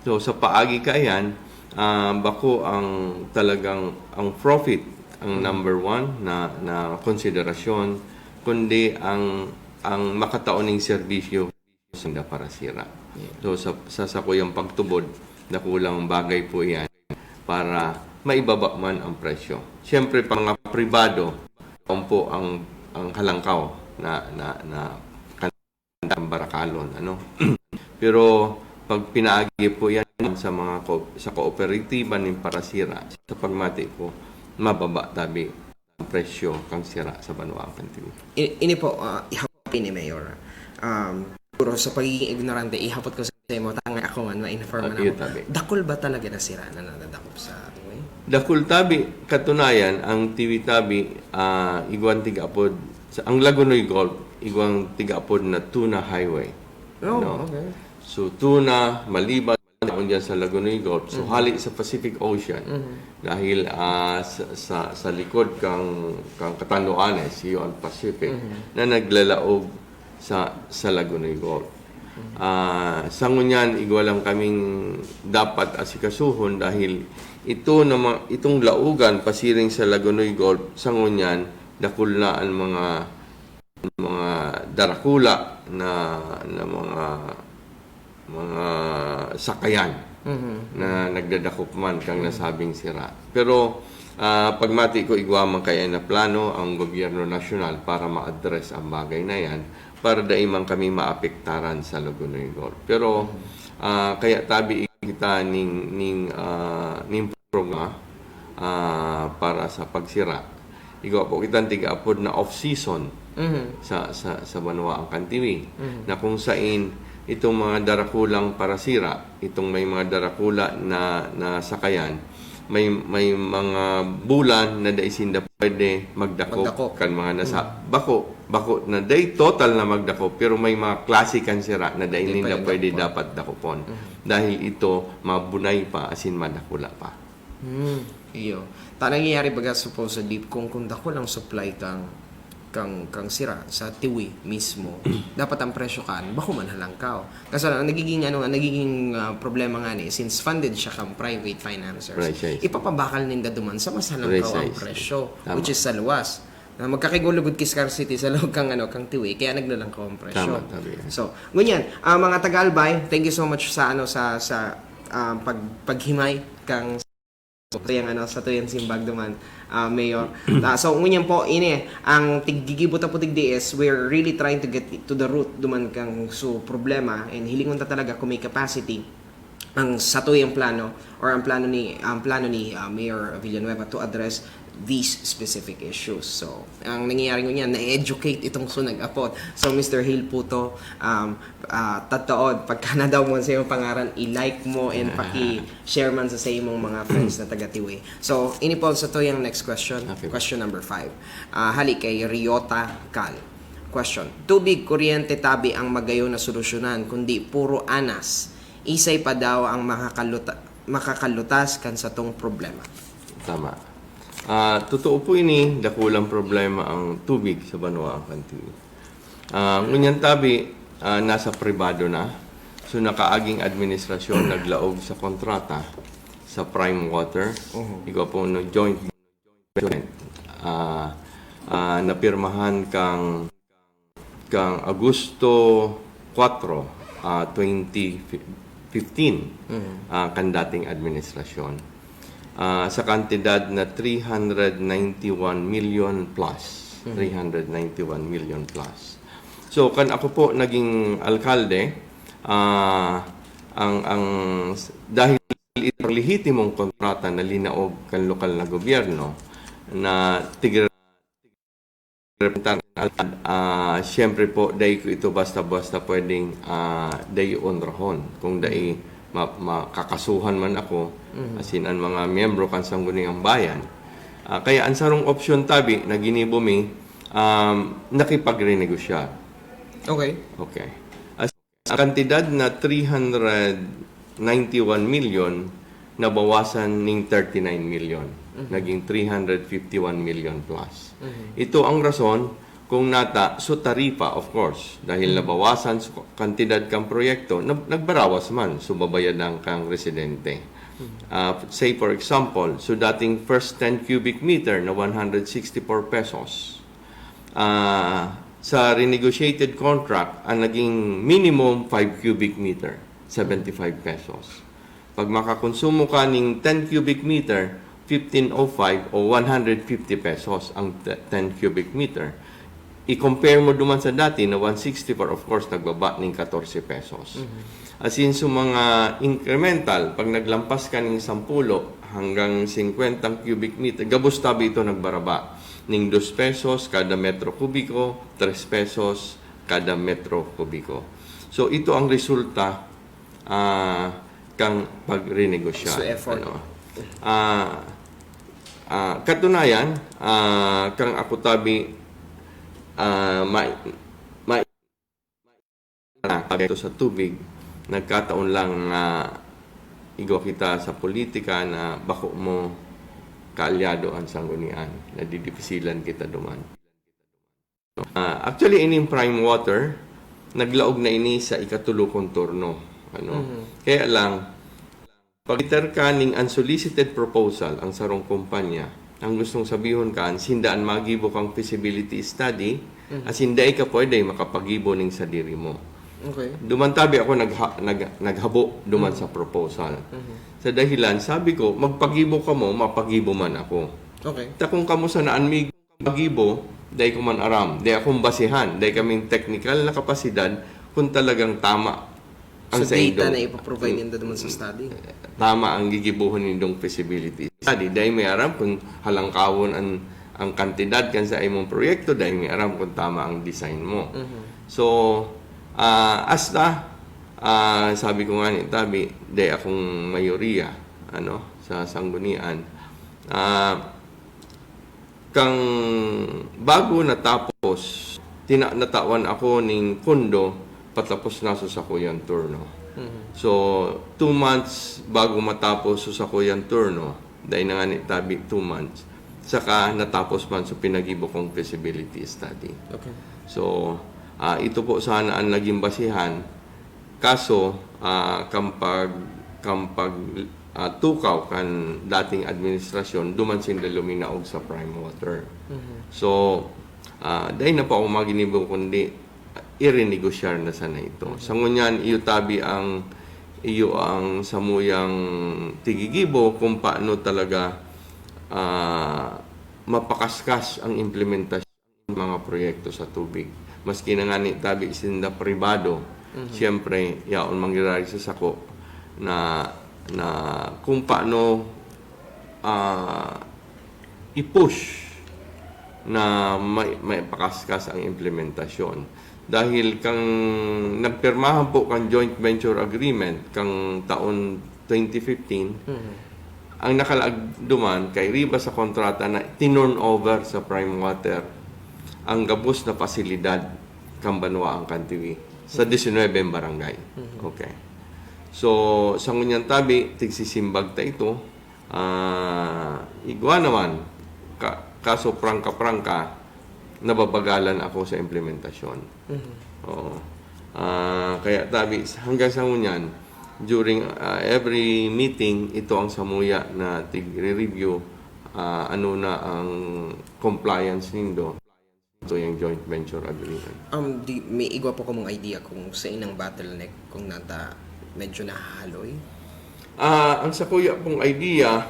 So, sa paagi kaiyan, ah, bako ang talagang, ang profit, ang Mhm. number one na, na konsiderasyon, kundi ang, ang makatao ning serbisyo sa parasira. Yeah. So, sa, sa sakuyang pagtubod, dakulang bagay po iyan para maibaba man ang presyo. Siyempre, pag mga pribado, yan po ang, ang halangkaw na, na, na kan-, ang barakalon, ano? Pero pag pinaagi po yan sa mga ko-, sa kooperatiba nin parasira, sa pagmati ko, mababa tabi ang presyo kang sira sa banwaan kan Tiwi. I-, ini po, ah, ihapot ini, Mayor. Um, siguro sa pagiging ignorante, ihapot ko sa imo, tangay ako man, ma-inform Ah, man iyo ako. tabi. Dakul ba talaga na sira na nadadakop sa Tiwi? Dakul tabi, katunayan, ang Tiwi tabi, ah, igwang tig-apod, sa, ang Lagonoy Gulf, igwang tig-apod na tuna highway. Oh, No? okay. So, tuna, maliban taon dyan sa Lagonoy Gulf. So, Mhm. hali sa Pacific Ocean. Mhm. Dahil, ah, sa, sa, sa likod kang, kang Catanduanes, iyo ang Pacific, Mhm. na naglalaog sa, sa Lagonoy Gulf. Mhm. Ah, sa ngunyan, igwa lang kaming dapat asikasuhon dahil ito na ma-, itong laugan pasiring sa Lagonoy Gulf, sa ngunyan, dakul na ang mga, mga darakula na, na mga, mga sakayan Mhm. na nagdadakop man kang Mhm. nasabing sira. Pero, ah, pagmati ko, igwa man kaya na plano ang gobyerno nasyonal para ma-address ang bagay na yan, para dai man kami maapektaran sa Lagonoy Gulf. Pero, Mhm. ah, kaya tabi kita ning, ning, ah, ning programa, ah, para sa pagsira. Igwa po kitang tig-apod na off-season Mhm. sa, sa, sa banwaan kan Tiwi, Mhm. na kung sain itong mga darakulang parasira, itong may mga darakula na, na sakayan, may, may mga bulan na dai sinda pwede magdakop Magdakop. kan mga nasa Mhm. bako, bako na dai total na magdakop, pero may mga klase kan sira na dai Dai ninda pwede pwede dakopon. dapat dakopon. Mhm. Dahil ito, mabunay pa, asin madakula pa. Hmm, iyo. Ta nangyayari baga supposedly kung, kung dakul ang supply kang, kang, kang sira sa Tiwi mismo, dapat ang presyo kan bako man halangkaw. Kaso lang, ang nagiging, ano nga, nagiging, ah, problema nga ni, since funded siya kang private financers, Right size. ipapabakal ninda duman sa mas halangkaw ang Right size. presyo, Tama. which is sa luwas. Na magkakigulugod ki scarcity sa loob kang, ano, kang Tiwi, kaya naglalangkaw ang presyo. Tama, tama yan. So, ngunyan, ah, mga taga-Albay, thank you so much sa, ano, sa, sa, ah, pag-, paghimay kang sa tuyang, ano, sa tuyang simbag duman, ah, Mayor. Ah, so, ngunyan po, ini, ang tiggigibo ta po digdi is, we're really trying to get to the root duman kang su problema, and hilingon ta talaga kung may capacity ang satuyang plano or ang plano ni, ang plano ni, ah, Mayor Villanueva to address these specific issues. So, ang nangyayari ngunyan, na-educate itong su nag-apod. So, Mister Hale Puto, um, ah, tataod, pagka nadaw mo sa iyong pangaran, i-like mo and paki-share man sa, sa imong mga friends na taga Tiwi. So, ini po sa tuyang next question. Okay. Question number five. Ah, hali kay Riota Cal. Question. Tubig, kuryente, tabi ang magayon na solusyonan, kundi puro anas. Isay pa daw ang makakaluta-, makakalutas kan satong problema. Tama. Ah, totoo po ini, dakulang problema ang tubig sa banwaan kan Tiwi. Ah, ngunyan tabi, ah, nasa pribado na. So, nakaaging administrasyon naglaog sa kontrata sa Prime Water. Mhm. Igwa po no, joint ah, ah, napirmahan kang, kang Agosto kwatro, ah, twenty fifteen, ah, kan dating administrasyon. Ah, sa kantidad na three hundred ninety-one million plus. Three hundred ninety-one million plus. So, kan ako po naging alkalde, ah, ang, ang, dahil ito lehitimong kontrata na linaog kan lokal na gobyerno na tig-, ah, siyempre po, dai ko ito basta-basta pwedeng, ah, dai onrahon. Kung dai ma-, makakasuhan man ako, asin an mga miyembro kan Sangguniang Bayan. Ah, kaya ang sarong opsyon tabi na ginibo mi, um, nakipagrenegosyar. Okay. Okay. As, ang kantidad na three hundred ninety-one million, nabawasan ning thirty-nine million. Naging three hundred fifty-one million plus. Ito ang rason kung nata, so taripa, of course, dahil nabawasan so kantidad kang proyekto, nag-, nagbarawas man so babayadan kang residente. Ah, say for example, so dating first ten cubic meter na one hundred sixty-four pesos, ah, sa renegotiated contract, ang naging minimum five cubic meter, seventy-five pesos. Pag makakonsumo ka ning ten cubic meter, fifteen oh five o one hundred fifty pesos ang te-, ten cubic meter. I-compare mo duman sa dati na one sixty-four, of course, nagbaba ning katorse pesos. As in, so mga incremental, pag naglampas ka ning sampulo hanggang singkwentang cubic meter, gabos tabi ito nagbaraba ning dos pesos kada metro kubiko, tres pesos kada metro kubiko. So, ito ang resulta, ah, kang pagrenegosyar. So, effort. Ano? Ah, ah, katunayan, ah, kang ako tabi, ah, ma-, ma-, na apekto sa tubig, nagkataon lang na igwa kita sa politika na bako mo kaalyado ang sanggunian, nadidipisilan kita duman. Ah, actually, ining Prime Water, naglaog na ini sa ikatulo kong turno. Ano? Kaya lang, pag-enter ka ning unsolicited proposal ang sarong kumpanya, ang gustong sabihon kan, sinda an magibo kang feasibility study, asin dai ka pwede makapagibo ning sadiri mo. Okay. Duman tabi ako nagha-, nag-, naghabo duman sa proposal. Sa dahilan, sabi ko, magpagibo kamo, mapagibo man ako. Okay. Ta kung kamo sana an mig-, magibo, dai ko man aram, dai akong basihan, dai kaming technical na kapasidad kung talagang tama ang So, data saindong, na ipaprovide ninda duman sa study. tama ang gigibohon nindong feasibility study. Dai mi aram kung halangkawon ang, ang kantidad kan sa imong proyekto, dai mi aram kung tama ang design mo. So, ah, hasta, ah, sabi ko nga ni tabi, dai akong mayoriya, ano, sa sanggunian. Ah, kang bago natapos, tina-, natawan ako ning pondo patapos na sa sakuyang turno. So, two months bago matapos sa sakuyang turno, dai na nga ni tabi two months, saka natapos man sa pinagibo kong feasibility study. Okay. So, ah, ito po sana ang naging basihan. Kaso, ah, kampag, kampag, ah, tukaw kan dating administrasyon, duman sinda luminaog sa Prime Water. So, ah, dai na pa ako maginibo kundi irenegosyar na sana ito. Sa ngunyan, iyo tabi ang, iyo ang samuyang tigigibo kung paano talaga, ah, mapakaskas ang implementasyon mga proyekto sa tubig. Maski na nga ni tabi sinda pribado, siyempre, yaon mangyayari sa sako na, na kung paano, ah, i-push na may, may pakaskas ang implementasyon. Dahil kang nagpirmahan po kang joint venture agreement kang taon twenty fifteen, ang nakalaag duman kay riba sa kontrata na tinurn over sa Prime Water ang gabos na pasilidad kan banwaan kan Tiwi sa diecinuebe barangay. Okay. So, sa ngunyan tabi, tigsisimbag ta ito, ah, igwa naman, ka-, kaso prangka-prangka, nababagalan ako sa implementasyon. Oo. Ah, kaya tabi, hanggang sa ngunyan, during, ah, every meeting, ito ang samuya na tig-re-review, ah, ano na ang compliance nindo to yung joint venture agreement. Um, di, may igwa po kamong idea kung sa inang bottleneck, kung nata medyo nahahaloy? Ah, ang sakuya pong idea,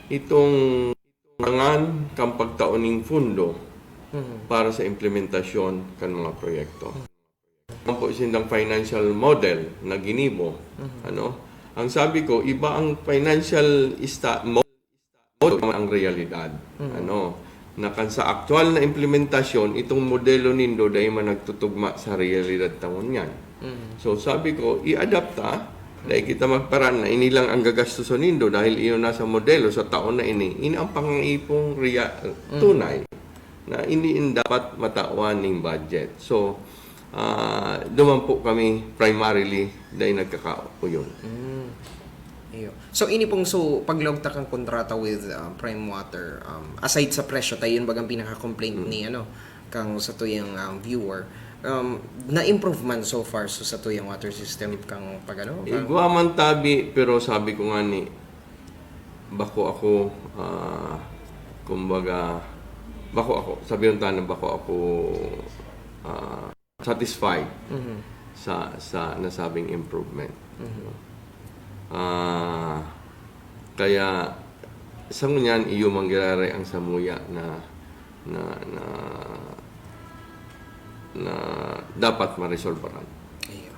itong rangan kang pagtaoning fundo Mhm. para sa implementasyon kan mga proyekto. Ang po sindang financial model na ginibo, ano? Ang sabi ko, iba ang financial sta- mo- model ang realidad. Ano? Na kan sa aktual na implementasyon, itong modelo nindo dai man nagtutugma sa realidad ta ngunyan. Mhm. So sabi ko, i-adapt ta, dai kita magparan na ini lang ang gagastuson nindo dahil iyon na sa modelo sa taon na ini. Ini ang pangangipong rea- tunay na ini ang dapat matawan ning budget. So, ah, duman po kami primarily dahil nagkakauyon. Mm. Iyo. So, ini pong, so, paglog ta kan kontrata with uh, Prime Water, um, aside sa presyo, tayo yun bagang pinaka-complaint ni, ano, kang sa tuyang um, viewer, um, na-improve man so far so sa tuyang water system kang pag-ano? Kang, Igwa man tabi, pero sabi ko nga ni, bako ako, ah, kumbaga, bako ako, sabi yung tanong, bako ako ah, satisfied Mhm. sa sa nasabing improvement. Mhm. Ah, kaya sa ngunyan, iyo mangyayari ang samuya na na na na dapat maresolbaran. Iyo.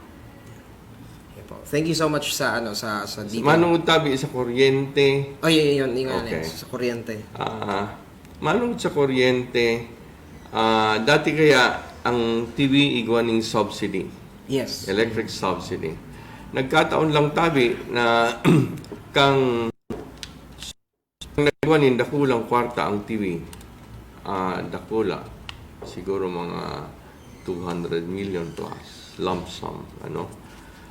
Iyo po. Thank you so much sa, ano, sa, sa detail. Manungod tabi sa kuryente, Oh, yun, yun, yun, yun, Okay. sa kuryente. Ah, manungod sa kuryente, ah, dati kaya ang T V igwa ning subsidy, Yes. electric subsidy. Nagkataon lang tabi na kang nagwa nin dakulang kwarta ang T V, ah, dakula, siguro mga two hundred million plus, lump sum, ano?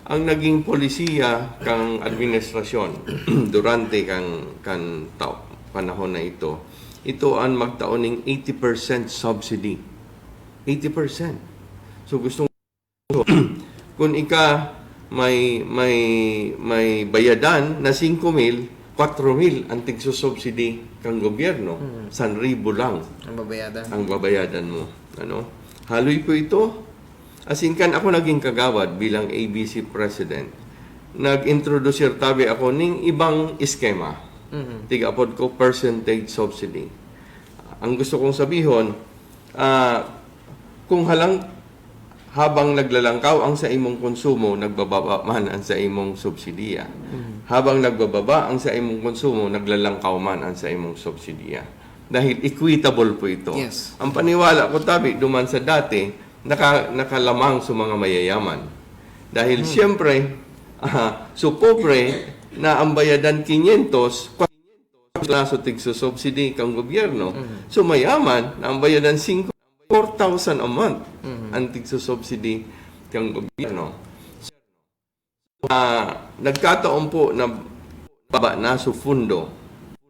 Ang naging polisiya kang administrasyon durante kang, kan tao, panahon na ito, ito ang magtao ning eighty percent subsidy. Eighty percent. So, gustong, kung ika may, may, may bayadan na singko mil, kwatro mil ang tigsusubsidy kang gobyerno, Hmm. san ribo lang Ang babayadan. ang babayadan mo. Ano? Haloy po ito. As in, kan ako naging kagawad bilang A B C president, nag-introduce tabi ako ning ibang eskema. Mhm. Tig-apod ko percentage subsidy. Ang gusto kong sabihon, ah, kung halang habang naglalangkaw ang sa imong konsumo, nagbababa man ang sa imong subsidiya. Mhm. Habang nagbababa ang sa imong konsumo, naglalangkaw man ang sa imong subsidiya. Dahil equitable po ito. Yes. Ang paniwala ko tabi, duman sa dati, naka, nakalamang sa mga mayayaman. Dahil siyempre, ah, so pobre na ang bayadan quinientos, plaso tigsusubsidy kang gobyerno. Mhm. So mayaman na ang bayadan singko, four thousand a month Mhm. ang tigsusubsidy kang gobyerno. Ah, nagkataon po na baba na so fundo.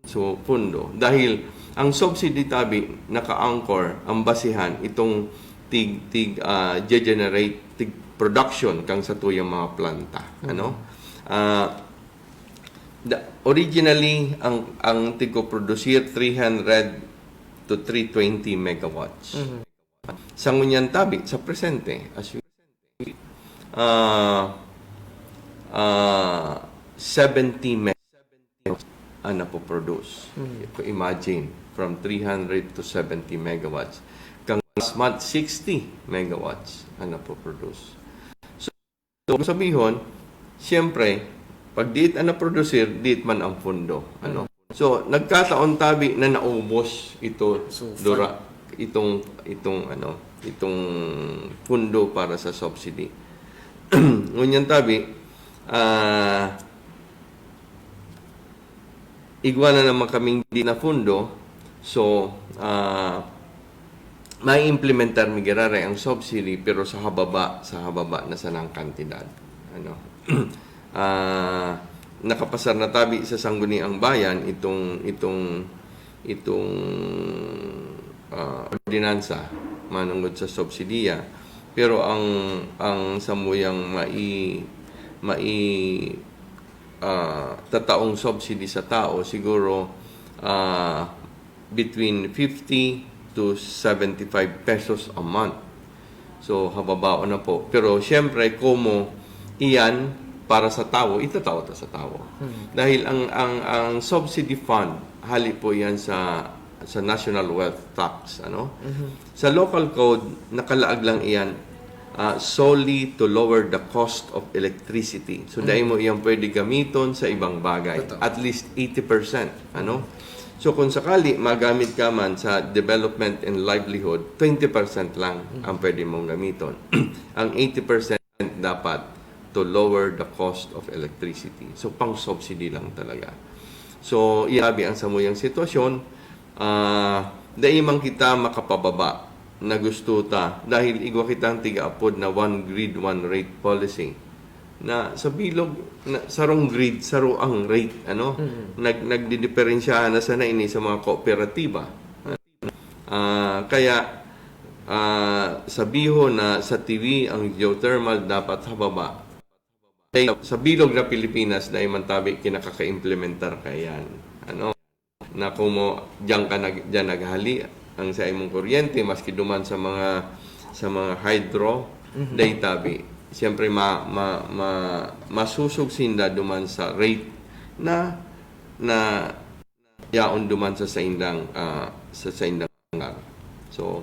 So fundo. Dahil ang subsidy tabi naka-anchor ang basihan itong tig, tig, ah, generate, tig production kang sa tuyang mga planta. Ano? Ah, the, originally, ang, ang tigko-produce three hundred to three twenty megawatts. Mhm. Sa ngunyan tabi, sa presente, as you, ah, ah, seventy megawatts ang napoproduce. Mhm. Imagine, from three hundred to seventy megawatts. Kang last month, sixty megawatts ang napoproduce. So, so sabihon, siyempre, pag diit ang naproduce, diit man ang pundo. Ano? So, nagkataon tabi na naubos ito, So, dura, itong, itong, ano, itong pundo para sa subsidy. Ngunyan tabi, ah, igwa na naman kaming di na pundo. So, ah, maiimplementar mi giraray ang subsidy, pero sa hababa, sa hababa na sanang kantidad. Ano? Ah, nakapasar na tabi sa Sangguniang Bayan itong, itong, itong, ah, ordinansa manungod sa subsidiya. Pero ang, ang samuyang mai-, mai-, ah, tataong subsidy sa tao, siguro, ah, between fifty to seventy-five pesos a month. So, hababaon na po. Pero siyempre, komo iyan para sa tawo, itatao ta sa tawo. Dahil ang, ang, ang subsidy fund, hali po iyan sa, sa National Wealth Tax, ano? Sa local code, nakalaag lang iyan, ah, solely to lower the cost of electricity. So, dai mo iyan pwede gamiton sa ibang bagay. Totoo. At least eighty percent, ano? So, kung sakali magamit ka man sa development and livelihood, twenty percent lang ang pwede mong gamiton. Ang eighty percent dapat to lower the cost of electricity. So, pang-subsidy lang talaga. So, iyan abi ang samuyang sitwasyon. Ah, dai man kita makapababa na gusto ta dahil igwa kitang tigaapod na one grid, one rate policy. Na sa bilog, na, sarong grid, saro ang rate, ano? Nag-, nagdidiperensyahan na sana ini sa mga kooperatiba. Ah, kaya, ah, sabihon na sa T V ang geothermal dapat hababa. Sa bilog na Pilipinas, dai man tabi kinakakaimplementar kaiyan. Ano? Na komo diyan ka nag-, diyan naghali ang sa imong kuryente, maski duman sa mga, sa mga hydro, dai tabi. Siyempre, ma-, ma-, ma-, masusog sinda duman sa rate na, na yaon duman sa saindang, ah, sa saindang lugar. So,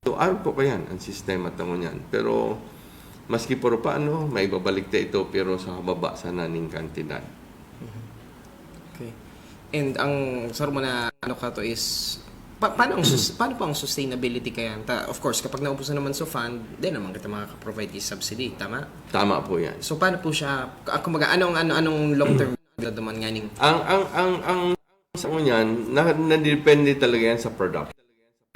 so, aram po ko yan, ang sistema ta ngunyan. Pero, maski puro paano, maibabalik ta ito, pero sa hababa sana ning kantidad. Okay. And ang saro man na ano kato is, pa, paano, ang sus, paano po ang sustainability kaya? Ta, of course, kapag naubos na naman sa fund, di naman kita makaka-provide is subsidy, tama? Tama po yan. So, paano po siya, ah, kumbaga, anong, ano, anong long-term na duman nga ning Ang, ang, ang, ang sa ngunyan, na, nadepende talaga yan sa production.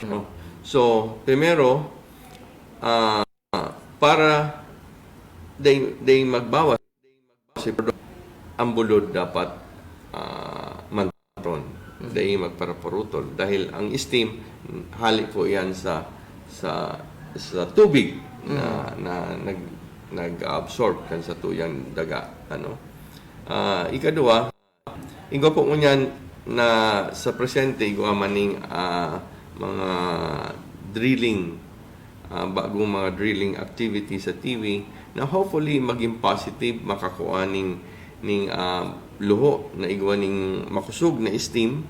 No? So, primero, ah, para dai, dai magbawas si product, ang bulod dapat, ah, mantaron. Dai magparapurutol. Dahil ang steam, hali po yan sa, sa, sa tubig na, na nag, nag-absorb kan sa tuyang daga. Ano? Ah, ikadua, igwa po ngunyan na sa presente, igwa man ning, ah, mga drilling, ah, bagong mga drilling activity sa T V na hopefully maging positive, makakua ning, ning, ah, luho na igwa ning makusog na steam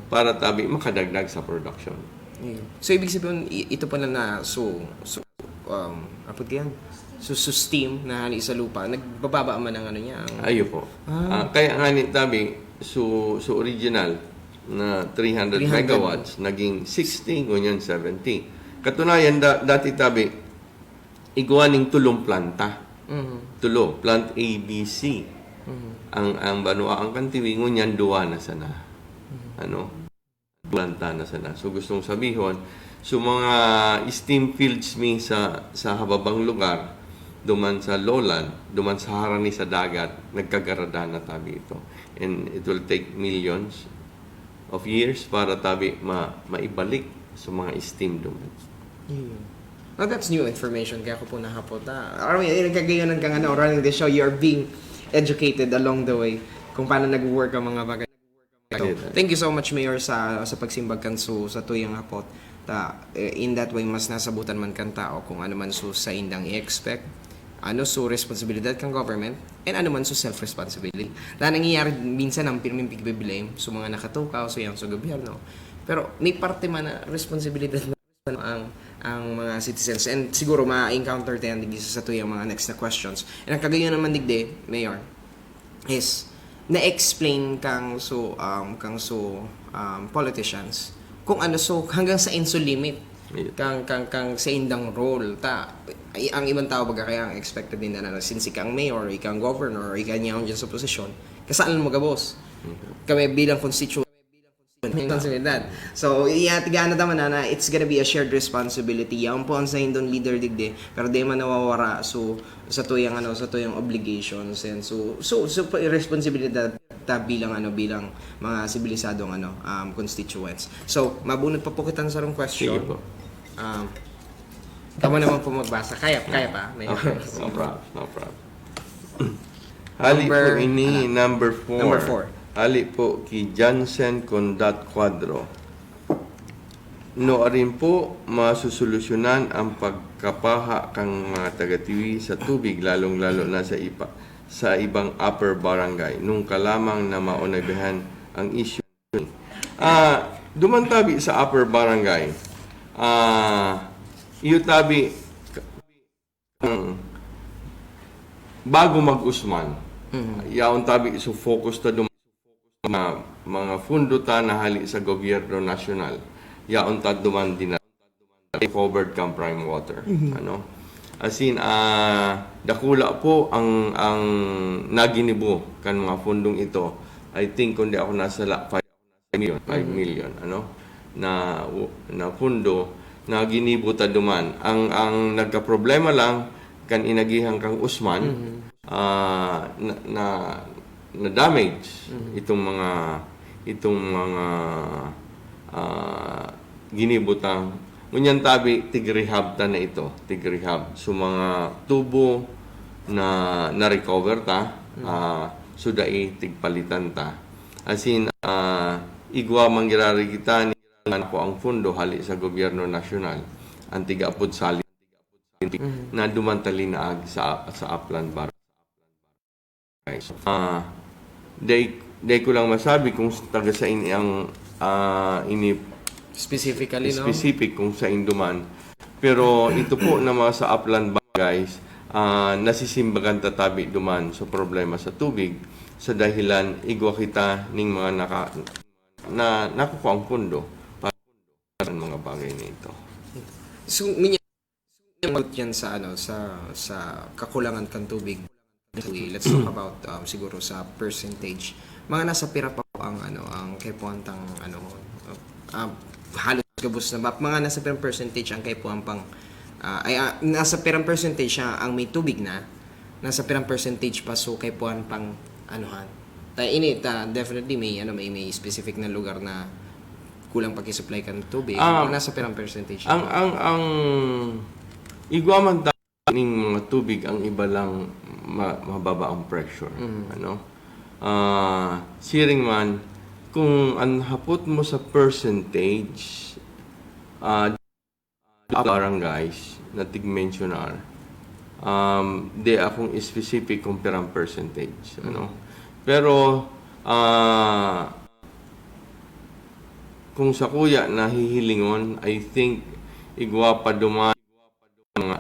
para tabi makadagdag sa production. Ayun. So, ibig sabihin, i- ito pala na, so, so um, apod yan? So, so steam na hali sa lupa, nagbababa man ang ano niya. Ang, Ayo po. Ah, kaya nga ni tabi, so, so original na three hundred Three hundred. megawatts, naging sixty, ngunyan seventy. Katunayan, da, dati tabi, igwa ning tulong planta. Mhm. Tulo, plant A, B, C. Mhm. Ang, ang banwa ang kantiwi, ngunyan duwa na sana. Ano? Planta na sana. So, gustong sabihon, so mga steam fields mi sa, sa hababang lugar, duman sa lowland, duman sa harani sa dagat, nagkagarada na tabi ito. And it will take millions of years para tabi ma, maibalik sa mga steam duman. Yun. Now, that's new information, kaya ko po nahapot. Ah, I mean, nagkagayonan kang ano, running the show, you're being educated along the way kung paano nag-work ang mga bagay. So, Ayun. Thank you so much, Mayor, sa sa pagsimbag kan su sa tuyang hapot. Ta, eh, in that way, mas nasabutan man kan tao kung ano man su saindang i-expect, ano su responsibilidad kan government, and ano man su self-responsibility. Na nangyayari minsan ang pirming pigbe-blame sa mga nakatukaw, sa yang sa gobyerno. Pero may parte man na responsibilidad na ang ang mga citizens, and siguro ma-encounter tayo digdi sa tuyang mga next na questions. And ang kagayon naman digdi, Mayor, is na-explain kang so um, kang so um, politicians kung ano, so hanggang sa inso limit Yeah. kang kang kang sa indang role ta. Ay, ang ibang tao baga kaya ang expected nila na since ikang mayor, ikang governor, ikang yaon dyan sa posisyon, kasaan mo gabos? Kami bilang constituent, responsibilidad. So, iya tigana ta man na, na it's gonna be a shared responsibility. Yaon po ang sa indong leader digdi, pero di man nawawara so sa tuyang ano, sa tuyang obligations, and so so so pa responsibilidad ta bilang ano, bilang mga sibilisadong ano, um, constituents. So, mabunot pa po kitang sarong question. Sige po. Um, kamo naman po magbasa. Kaya, kaya pa. May Okay, no problem, no problem. Hali Number, po ini, ano? Number four. Number four. Hali po ki Jansen Condat Cuadro. Nuarin po masusolusyonan ang pagkapaha kan mga taga-Tiwi sa tubig, lalong-lalo na sa ipa-, sa ibang upper barangay? Nungka lamang na maonabihan ang isyu. Ah, duman tabi sa upper barangay. Ah, iyo tabi, ang bago mag-usman. Mhm. Yaon tabi, so focus ta dum-, mga, mga fundo ta na hali sa gobyerno nasyonal. Yaon ta duman din na recovered kan prime water. Mhm. Ano? As in, ah, dakula po ang, ang naginibo kan mga fundong ito. I think, kung di ako nasala, five million, five million, ano, na, na pundo na ginibo ta duman. Ang, ang nagkaproblema lang, kan inagihan kang Usman, Mhm. ah, na, na, na damage Mhm. itong mga, itong mga, ah, ginibo ta. Ngunyan tabi, tig-rehab ta na ito, tig-rehab. So, mga tubo na na-recover ta, Mhm. ah, so, dai tigpalitan ta. As in, ah, igwa man girari kita ni ko ang pundo hali sa gobyerno nasyonal, ang tiga-apod sali Mhm. na duman ta linaag sa, sa Aplan Barangay. So, ah, dai, dai ko lang masabi kung taga sain ang, ah, ini Specifically, no? specific kung sain duman. Pero ito po na mga sa Aplan Barangays, ah, nasisimbagan ta tabi duman sa problema sa tubig sa dahilan igwa kita ning mga naka-, na nakukuha ang pundo para sa mga bagay na ito. So, ngunyan, yan sa, ano, sa, sa kakulangan kan tubig. Let's talk about, um, siguro sa percentage. Mga nasa pira pa po ang, ano, ang kaipuhan tang, ano, ah, halos gabos na ba? Mga nasa pirang percentage ang kaipuhan pang, ah, ay, ah, nasa pirang percentage siya ang may tubig na, nasa pirang percentage pa so kaipuhan pang anuhan? Ta, ini, ta, definitely may, ano, may, may specific na lugar na kulang pakisupply kan tubig. Ah, Mga nasa pirang percentage ang, na? ang, ang igwa man ta ning mga tubig, ang iba lang ma-, mababa ang pressure, Mhm. ano? Ah, siring man, kung an hapot mo sa percentage, ah, barangays na tig-mensionar, um, di akong specific kung pirang percentage, ano? Mhm. Pero, ah, kung sakuya na hihilingon, I think igwa pa duman mga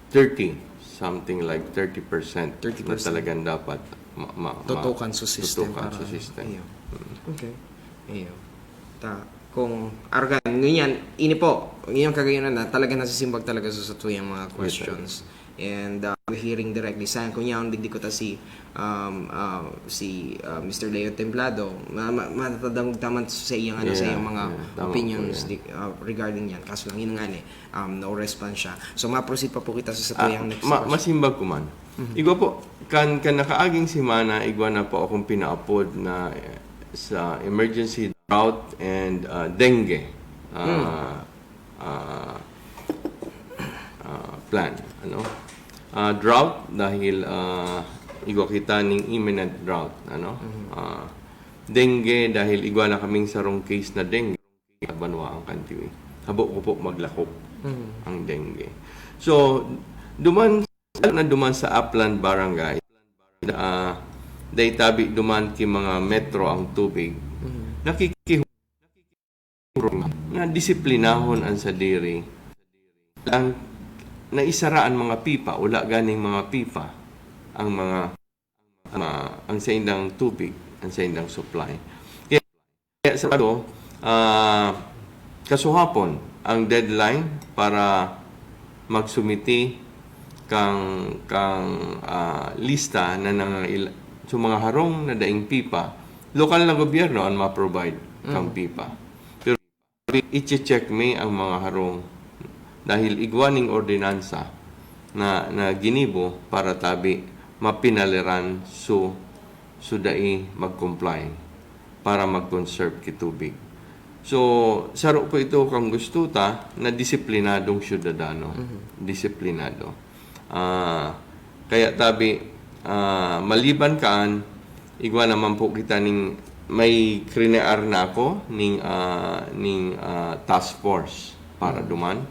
thirty, something like thirty percent na Thirty percent. talagang dapat ma-, ma-, ma-, Tutukan sa system tutukan para, sa system. iyo. Mm. Okay. Iyo. Ta, kung argan, ngunyan, ini po, ngunyan kagayon na, talaga nasisimbag talaga sa satuyang mga Yes, sir. questions. And, uh, we're hearing directly sa, kung yaon, digdi ko ta si, um, uh, si, uh, Mister Leo Templado, ma-, ma-, matatadangog taman sa iyang, ano, sa Yeah, iyang mga yeah, tama po opinions yan. di, uh, regarding yan. Kaso lang, yun nga ni, um, no response siya. So, ma-proceed pa po kita sa, sa Ah, tuyang next ma-, question. masimbag ko man. Mhm. Igwa po, kan, kan nakaaging semana, igwa na po akong pinaapod na, eh, sa emergency drought and, ah, dengue, ah, Hmm. ah, ah, plan, ano? Ah, drought dahil, ah, igwa kita ning imminent drought, ano? Mhm. Ah, dengue dahil igwa na kaming sarong case na dengue. Banwaan kan Tiwi. Habo ko po maglakop Mhm. ang dengue. So, duman, lalo na duman sa Aplan Barangay, ah, dai tabi duman ki mga metro ang tubig. Mhm. Nakiki-, na disiplinahon ang sadiri. Ang naisara ang mga pipa, wala ganing mga pipa ang mga, ah, ang saindang tubig, ang saindang supply. Kaya, kaya sa ato, ah, kasuhapon ang deadline para magsumiti kang, kang, ah, lista na nangangil-, sa mga harong na daing pipa, lokal na gobyerno ang ma-provide kang Mm. pipa. Pero iche-check mi ang mga harong dahil igwa ning ordinansa na, na ginibo para tabi mapinaliran so, so dai mag-comply para mag-conserve ki tubig. So, saro po ito kang gusto ta na disiplinadong syudadano. Mhm. Disiplinado. Ah, kaya tabi, ah, maliban kaan, igwa naman po kita ning may krinear na ako ning, ah, ning, ah, task force para duman.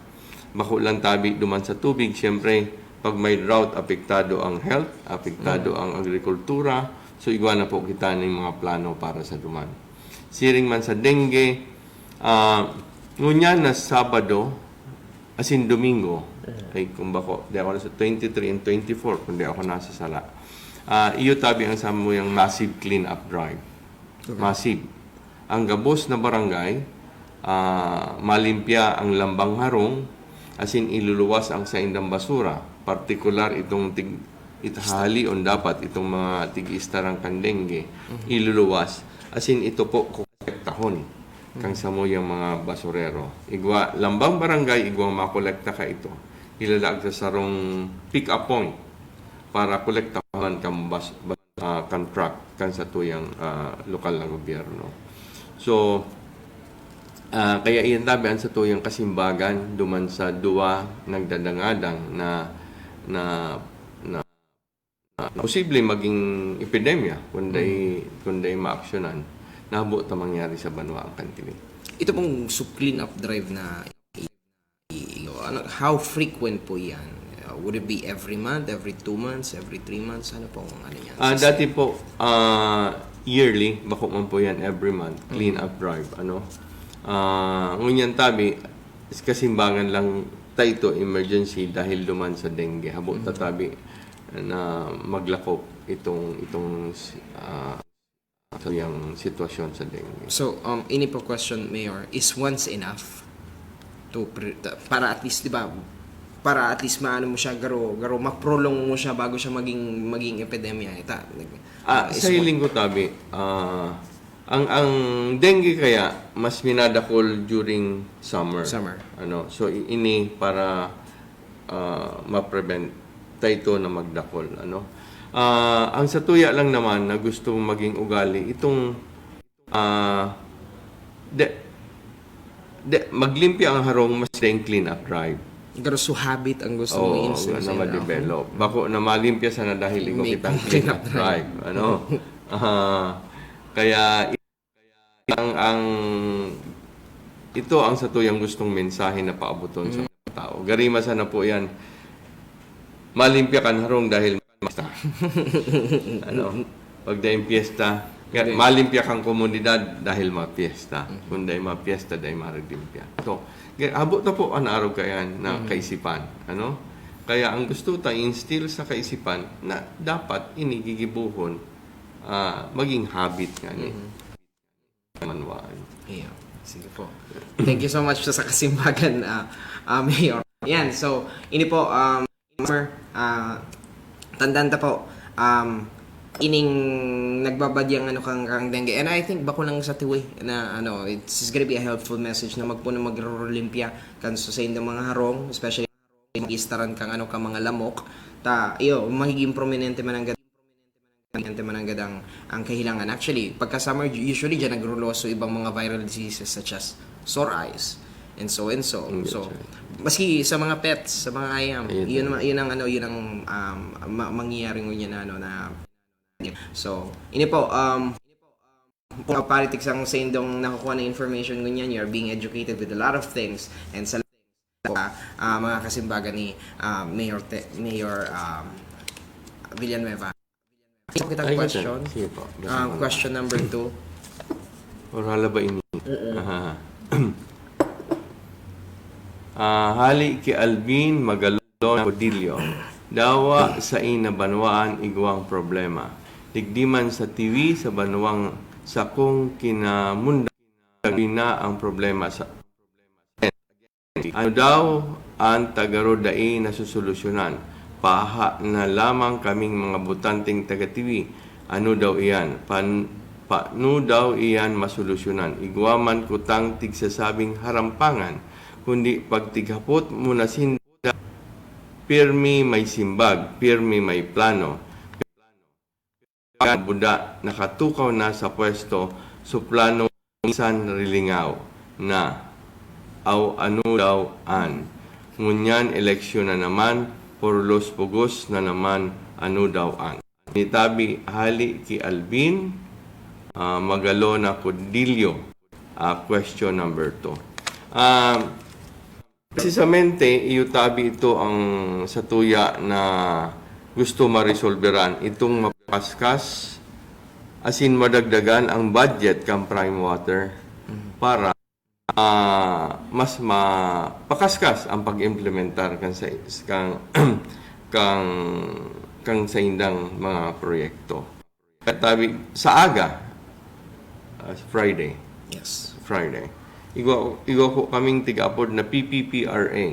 Bako lang tabi duman sa tubig, siyempre, pag may drought, apektado ang health, apektado ang agrikultura. So, igwa na po kita ning mga plano para sa duman. Siring man sa dengue, ah, ngunyan na Sabado, asin Domingo, ay, kung bako, di ako nasa twenty-three and twenty-four, kung di ako nasasala. Ah, iyo tabi ang samuyang massive clean-up drive. Massive. Ang gabos na barangay, ah, malimpya ang lambang harong, asin iluluwas ang saindang basura, partikular itong tig-, itahali on dapat itong mga tig-istarang kan dengue, iluluwas, asin ito po kolektahon kang samuyang mga basurero. Igwa, lambang barangay, igwang makolekta ka ito. Ilalaag sa sarong pick-up point para kolektahan kan bas-, bas-, ah, kan truck, kan satuyang, ah, lokal na gobyerno. So, ah, kaya iyan tabi ang satuyang kasimbagan duman sa duwa nagdadangadang na, na, na, na posible maging epidemya kung dai, kung dai maaksyonan. Nahabo ta mangyari sa banwa ang kantini. Ito pong su-, clean up drive na i-, i-, ano, how frequent po yan? Uh, would it be every month, every two months, every three months? Ano po ang ano niyan? Ah, dati po, ah, yearly, bako man po yan, every month, clean up drive, ano. Ah, ngunyan tabi, kasimbagan lang ta ito, emergency, dahil duman sa dengue. Habo ta tabi na maglakop itong, itong, ah, sa yang sitwasyon sa dengue. So, um, ini po question, Mayor, is once enough to pre-, ta-, para at least, di ba, para at least maano mo siya, garo, garo, ma-prolong mo siya bago siya maging, maging epidemya. Ita, Ah, is sa hiling ko tabi, ah, ang, ang dengue kaya mas minadakol during summer. Summer. Ano, so i-, ini para, ah, ma-prevent ta ito na magdakol, ano. Ah, ang satuya lang naman na gusto maging ugali itong, ah, de, de, maglimpya ang harong, mas daing clean up drive. Pero so habit ang gusto mo Oo, instill na sa inyo. ma-develop. Bako na malimpya sana dahil ikaw May kitang clean clean up up drive. Ano? Ah, kaya ang, ang ito ang satuyang gustong mensahe na paaboton sa mga tao. Garima sana po yan. Malimpya kan harong dahil piyesta. Ano? Pag daing piyesta, ga- Hindi. Malimpya kang komunidad dahil mga piyesta. Kung daing mga piyesta, daing marilimpya. So, ga- abot na po ang arog kayan na kaisipan. Ano? Kaya ang gusto ta instill sa kaisipan na dapat inigigibuhon, ah, maging habit nga ni manwaan. Iyo. Sige po. Thank you so much sa kasimbagan, ah, ah, Mayor. Yan, so, ini po, um, summer, ah, tandaan ta po, um, ining nagbabadyang ano kang, kang dengue. And I think bako lang sa tiwi na ano, it's gonna be a helpful message na magpuno magrolimpya kan sa saindang mga harong, especially magistaran kang ano, kang mga lamok. Ta, iyo, magiging prominente man ang prominente man ang gadang ang kahilangan. Actually, pagka summer, usually dyan nagroloso ibang mga viral diseases such as sore eyes and so and so. Mm, So, that's right. Maski sa mga pets, sa mga ayam, Ayun. Yun, ma- yun ang ano, yun ang um, ma- mangyayari ngunyan na ano na. So, ini po, um, kung politics ang sa indong nakukuha na information ngunyan, you're being educated with a lot of things and sa ah, mga kasimbagan ni ah, Mayor Te- Mayor um, Villanueva. Ito kitang Ay, question. Sige po. Ah, question number two. Or hala ba ini? Aha. Ah, hali ki Alvin Magalona Codillo. Dawa sa ina banwaan igwang problema. Digdi man sa tiwi sa banwang sakong kinamundan na ang problema sa ano daw an tagaro dai nasusolusyonan? Paha na lamang kaming mga botanteng taga-tiwi. Ano daw iyan? Pan, paano daw iyan masolusyonan? Igwa man kutang tigsasabing harampangan, kundi pagtighapot mo na sinda, pirmi may simbag, pirmi may plano. Buda nakatukaw na sa pwesto, suplano minsan rilingaw na, aw ano daw an. Ngunyan eleksyon na naman, purlos pugos na naman, ano daw an. Nitabi hali ki Alvin, ah, Magalona Codillo. Ah, question number two. Ah, precisamente, iyo tabi ito ang satuya na gusto maresolberan, itong mapaskas, asin madagdagan ang budget kan Prime Water para, ah, mas mapakaskas ang pag-implementar kan sa, kang, kang, kang saindang mga proyekto. Katabi, sa aga, ah, sa Friday. Yes. Friday. Igwa, igwa po kaming tiga-apod na P P P R A.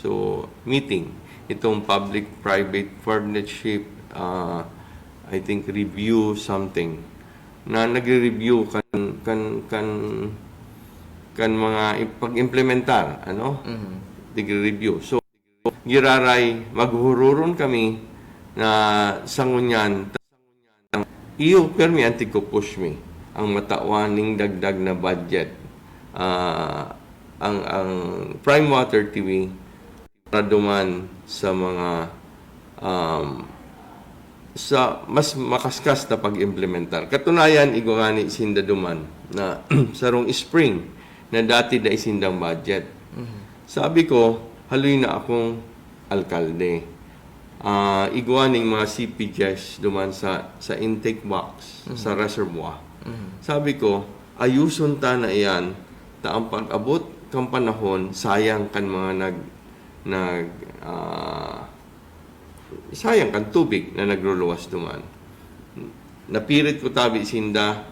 So, meeting. Itong public-private partnership, ah, I think, review something. Na nagre-review kan, kan, kan, kan mga i- pag-implementar, ano? Mhm. Nagre-review. So, giraray, maghuhururon kami na sa ngunyan, iyo, permi ang tigko-push mi, ang matawan ning dagdag na budget. Ah, ang, ang Prime Water T V, para duman sa mga, um, sa mas makaskas na pag-implementar. Katunayan, igwa ngani sinda duman na sarong spring na dati dai sindang budget. Sabi ko, haloy na akong alkalde. Ah, igwa ning mga C P Gs duman sa, sa intake box, sa reservoir. Sabi ko, ayuson ta na iyan, ta ang pag-abot kan panahon, sayang kan mga nag, nag, ah, sayang kan tubig na nagruluwas duman. Napirit ko tabi sinda,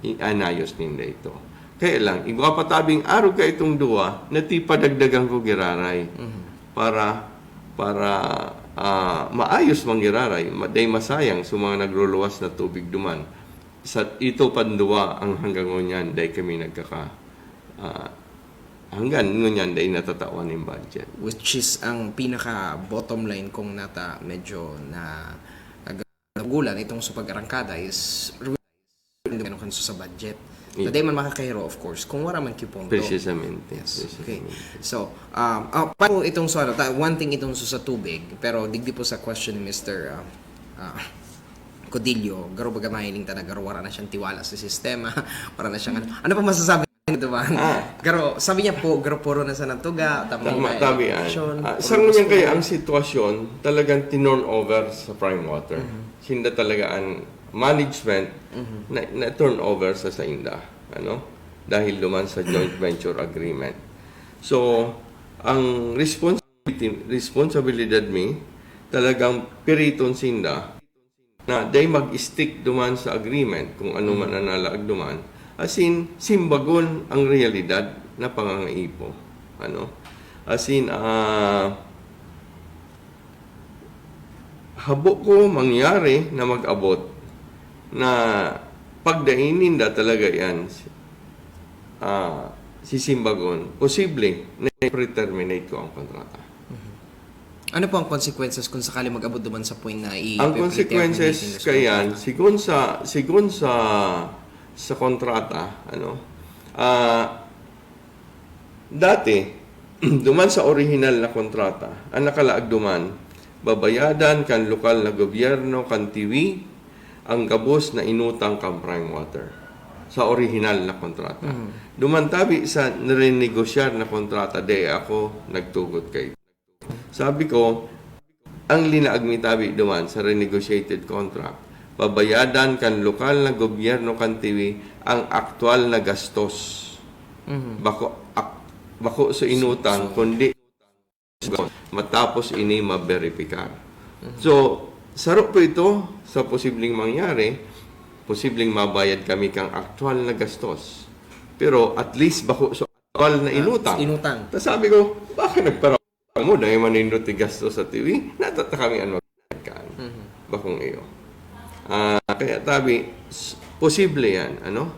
inayos ninda ito. Kaya lang, igwa pa tabing arog ka itong duwa, natipadagdagan ko giraray para, para, ah, maayos man giraray, ma- dai masayang sa mga nagruluwas na tubig duman. Sa ito panduwa ang hanggang ngunyan, dai kami nagkaka, ah, hanggang ngunyan, dai natatawan yung budget. Which is ang pinaka bottom line kung nata medyo na nagugulan itong sa pag-arangkada is ano kan sa budget. Yeah. Na di man makakahiro, of course, kung wala man kipondo. Precisamente. Yes. Okay. Precisamente. So, um, ah, pa po itong sa, ano, ta- one thing itong sa, sa tubig, pero digdi po sa question ni Mister, ah, ah, Codillo, garo baga mahiling ta na garo wala na siyang tiwala sa sistema, wala na siyang ano. Ano pa masasabi nito ba? Ah. Garo, sabi niya po, garo puro na sa natuga, tama, Tama, na tabi yan. election, Ah, puro sa ngunyan gusto kaya na. Ang sitwasyon, talagang tinurn over sa Prime Water. Sinda talaga ang management na, na turn over sa sainda, ano? Dahil duman sa joint venture agreement. So, ang responsibility, responsibilidad mi, talagang piriton sinda na dai mag-stick duman sa agreement kung ano man ang nalaag duman. As in, simbagon ang realidad na pangangaipo. Ano? As in, ah, habo ko mangyari na mag-abot na pagdain ninda talaga yan, ah, sisimbagon, posible na i-pre-terminate ko ang kontrata. Ano po ang consequences kung sakali mag-abot duman sa point na i- Ang i-pre-terminate consequences yung kaya, kontrata? Sigon sa, sigon sa, sa kontrata, ano, ah, dati, duman sa orihinal na kontrata, ang nakalaag duman, babayadan kan lokal na gobyerno kan Tiwi ang gabos na inutang kan Prime Water sa orihinal na kontrata. Duman tabi sa nirenegosyar na kontrata, di ako nagtugot kay. Sabi ko, ang linaag mi tabi duman sa renegotiated contract, babayadan kan lokal na gobyerno kan Tiwi ang aktual na gastos. Bako, ak, bako sa inutang, kundi matapos ini maberipikar. So, saro po ito sa posibleng mangyari, posibleng mabayad kami kang aktual na gastos. Pero at least bako sa aktual na inutang. Inutang. Ta sabi ko, baka nagpara mo, dahil manindot ti gastos sa Tiwi, natata kami ano kan. Bakong iyo. Ah, kaya tabi, s- posible yan, ano?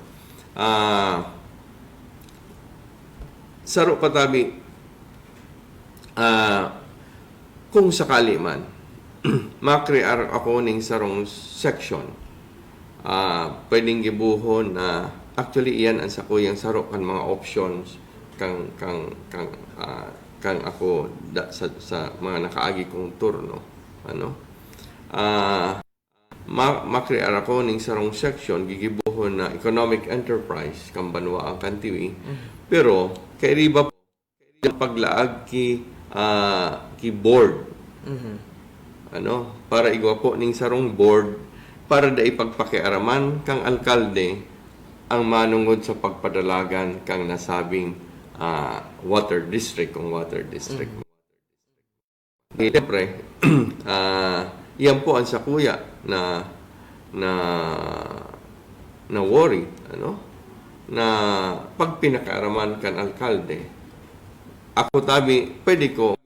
Ah, saro pa tabi, ah, kung sakali man, makrear ako ning sarong section, ah, pwedeng gibuhon na, actually, iyan ang sakuyang saro kan mga options kang, kang, kang, ah, kang ako da, sa, sa mga nakaagi kong turno. Ano? Ah, ma-, makrear ako ning sarong section, gigibohon na economic enterprise kan banwaan kan Tiwi. Pero, kairiba po, paglaag ki, ah, ki board. Ano, para igwa po ning sarong board para dai pagpakiaraman kang alkalde ang manongod sa pagpadalagan kang nasabing, ah, water district, kung water district. Di, siyempre, ah, yan po ang sakuya na, na, na worry, ano? Na pag pinakiaraman kan alkalde, ako tabi, pwede ko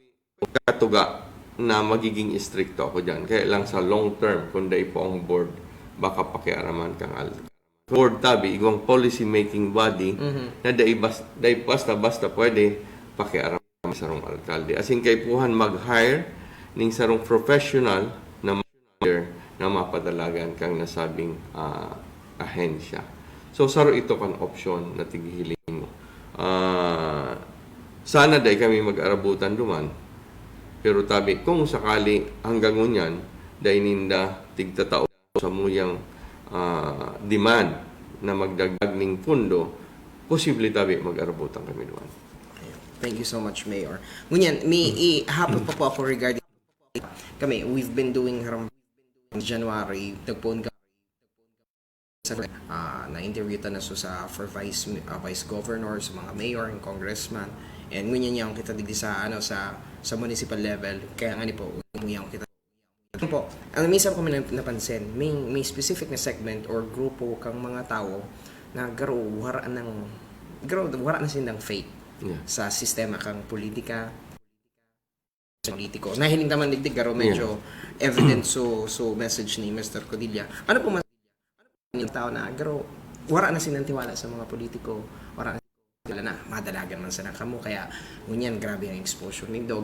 katuga na magiging istrikto ako diyan. Kaya lang sa long term, kung dai po ang board, baka pakiaraman kang al-, board tabi, igwang policy making body na dai bas-, dai basta-basta pwede pakiaraman sa sarong alkalde. As in, kaipuhan mag-hire ning sarong professional na manager na mapadalagan kang nasabing, ah, ahensya. So, saro ito kan opsyon na tighihiling mo. Ah, sana dai kami mag-arabutan duman. Pero tabi, kung sakali hanggang ngunyan, dai ninda tigtatao sa muyang, ah, demand na magdagdag ning pundo, posible tabi mag-arabutan kami duman. Thank you so much, Mayor. Ngunyan, may ihapon pa po ako regarding kami. We've been doing haram January, nagpoon ka sa ah, na-interview ta na so sa for vice ah, vice governor, sa mga mayor and congressman. And ngunyan niya kita digdi sa ano sa sa municipal level. Kaya nga ni po, ngunyan kita. Ano po, ang minsan ko may napansin, may, may specific na segment or grupo kang mga tao na garo wara nang garo wara na sindang faith Yeah. sa sistema kang politika, politiko. Nahiling naman digdi garo medyo evident so so message ni Mister Codilla. Ano po mas yung tao na garo wara na silang tiwala sa mga politiko, wara na sila na madalagan man sana kamo kaya ngunyan grabe ang exposure nindo.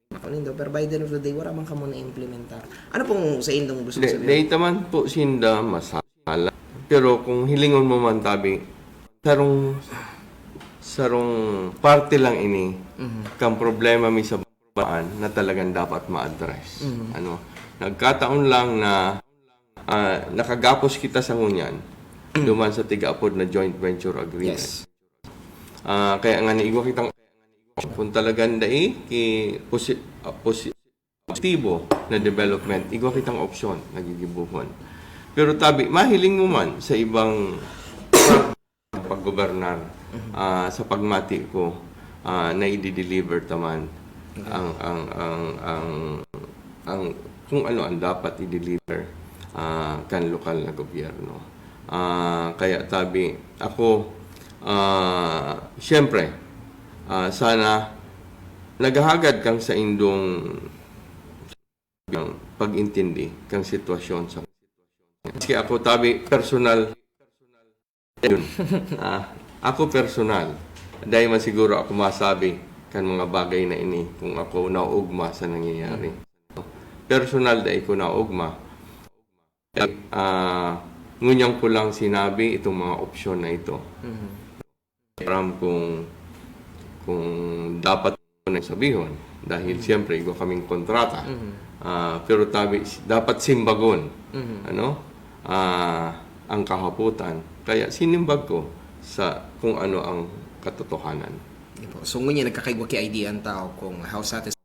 Ako nindo, pero by the end of the day, wala man kamo na-implementar. Ano pong sa indong gusto Di, sabihin? Dahil taman po sinda masala. Pero kung hilingon mo man tabi, sarong sarong parte lang ini kang problema mi sa baan na talagang dapat ma-address. Ano, nagkataon lang na ah, nakagapos kita sa ngunyan duman sa tigaapod na joint venture agreement. Yes. Ah, kaya nga niigwa kitang kung talagang dai ki posi, ah, posi, positibo na development, igwa kitang opsyon na gigibuhon. Pero tabi, mahiling mo man sa ibang paggobernar, ah, sa pagmati ko, ah, na i-deliver taman ang ang ang ang ang kung ano ang dapat i-deliver ah, kan lokal na gobyerno. Ah, kaya tabi ako, ah, siyempre, ah, sana naghahagad kang sa indong pag-intindi kang sitwasyon sa maski ako tabi personal yun. Ah, ako personal, dahil man siguro ako masabi kan mga bagay na ini kung ako naugma sa nangyayari. Personal dahil ko naugma. Ah, ngunyan ko lang sinabi itong mga opsyon na ito. Aram kung kung dapat ko na sabihon dahil siyempre igwa kaming kontrata. Ah, pero tabi dapat simbagon ano ah, ang kahaputan. Kaya sinimbag ko sa kung ano ang katotohanan. Yun po. So ngunyan nagkakaigwa ki idea ang tao kung how satisfied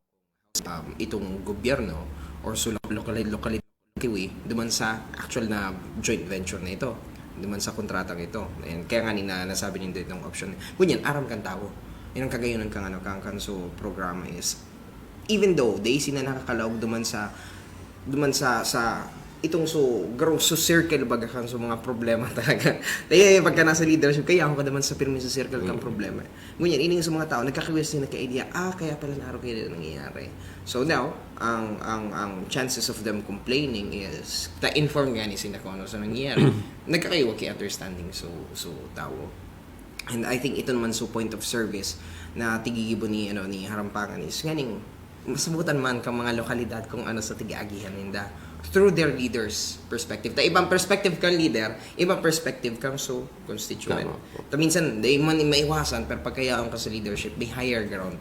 um, itong gobyerno or sa lokal lokal duman sa actual na joint venture na ito, duman sa kontratang ito. And kaya nga ni na nasabi nindo itong option. Ngunyan, aram kang tao. Yan ang kagayonan kang ano, kang kanso programa is even though they sila nakakalaog duman sa duman sa sa itong so garo so circle baga kan so mga problema talaga. Kaya yung pagka nasa leadership, kaya ako ka naman sa pirmi sa circle kang problema. Ngunyan, ini sa mga tao, nagkakagusto na ka idea, ah, kaya pala naro kaya nangyayari. So now, ang ang ang chances of them complaining is ta-inform nga ni sila kung ano sa nangyayari. Nagkakaiwa kay understanding so so tao. And I think ito naman so point of service na tigigibo ni ano ni Harampangan is nganing masabutan man kang mga lokalidad kung ano sa tig-agihan ninda through their leaders perspective. Ta ibang perspective kang leader, ibang perspective kang so constituent. Tama po. Ta minsan, di man maiwasan, pero pagkayaon ka sa leadership, may higher ground.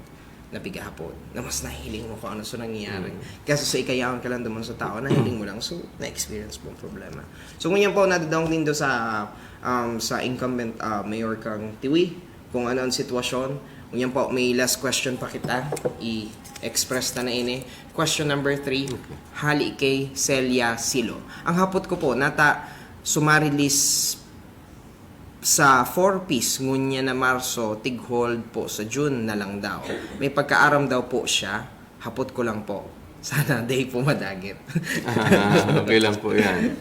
na pigahapot, na mas nahiling mo kung ano sa nangyayari. Mm. Kaya sa ikayaon ka lang duman sa tao, nahiling mo lang. So, na-experience mo ang problema. So, ngunyan po, nadadangog nindo sa, um, sa incumbent, uh, mayor kang Tiwi, kung ano ang sitwasyon. Ngunyan po, may last question pa kita. I-express ta na ini. Question number three, hali kay Celia Silo. Ang hapot ko po, nata sumarilis sa four Ps, ngunya na Marso, tig-hold po sa June na lang daw. May pagkaaram daw po siya. Hapot ko lang po. Sana day po madagit. Ah, okay lang po yan.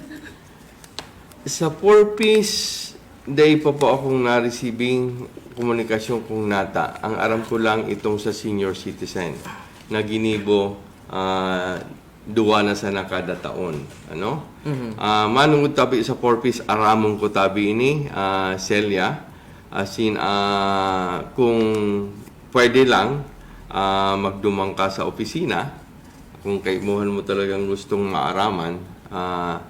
Sa four Ps, day pa po akong na-receiving komunikasyon kung nata. Ang aram ko lang itong sa senior citizen na ginibo, ah, duwa na sana kada taon. Ano? Ah, manungod tabi sa four Ps, aramon ko tabi ini, ah, Celia. As in, ah, kung pwede lang, ah, magduman ka sa opisina. Kung kaimuhan mo talagang gustong maaraman, ah,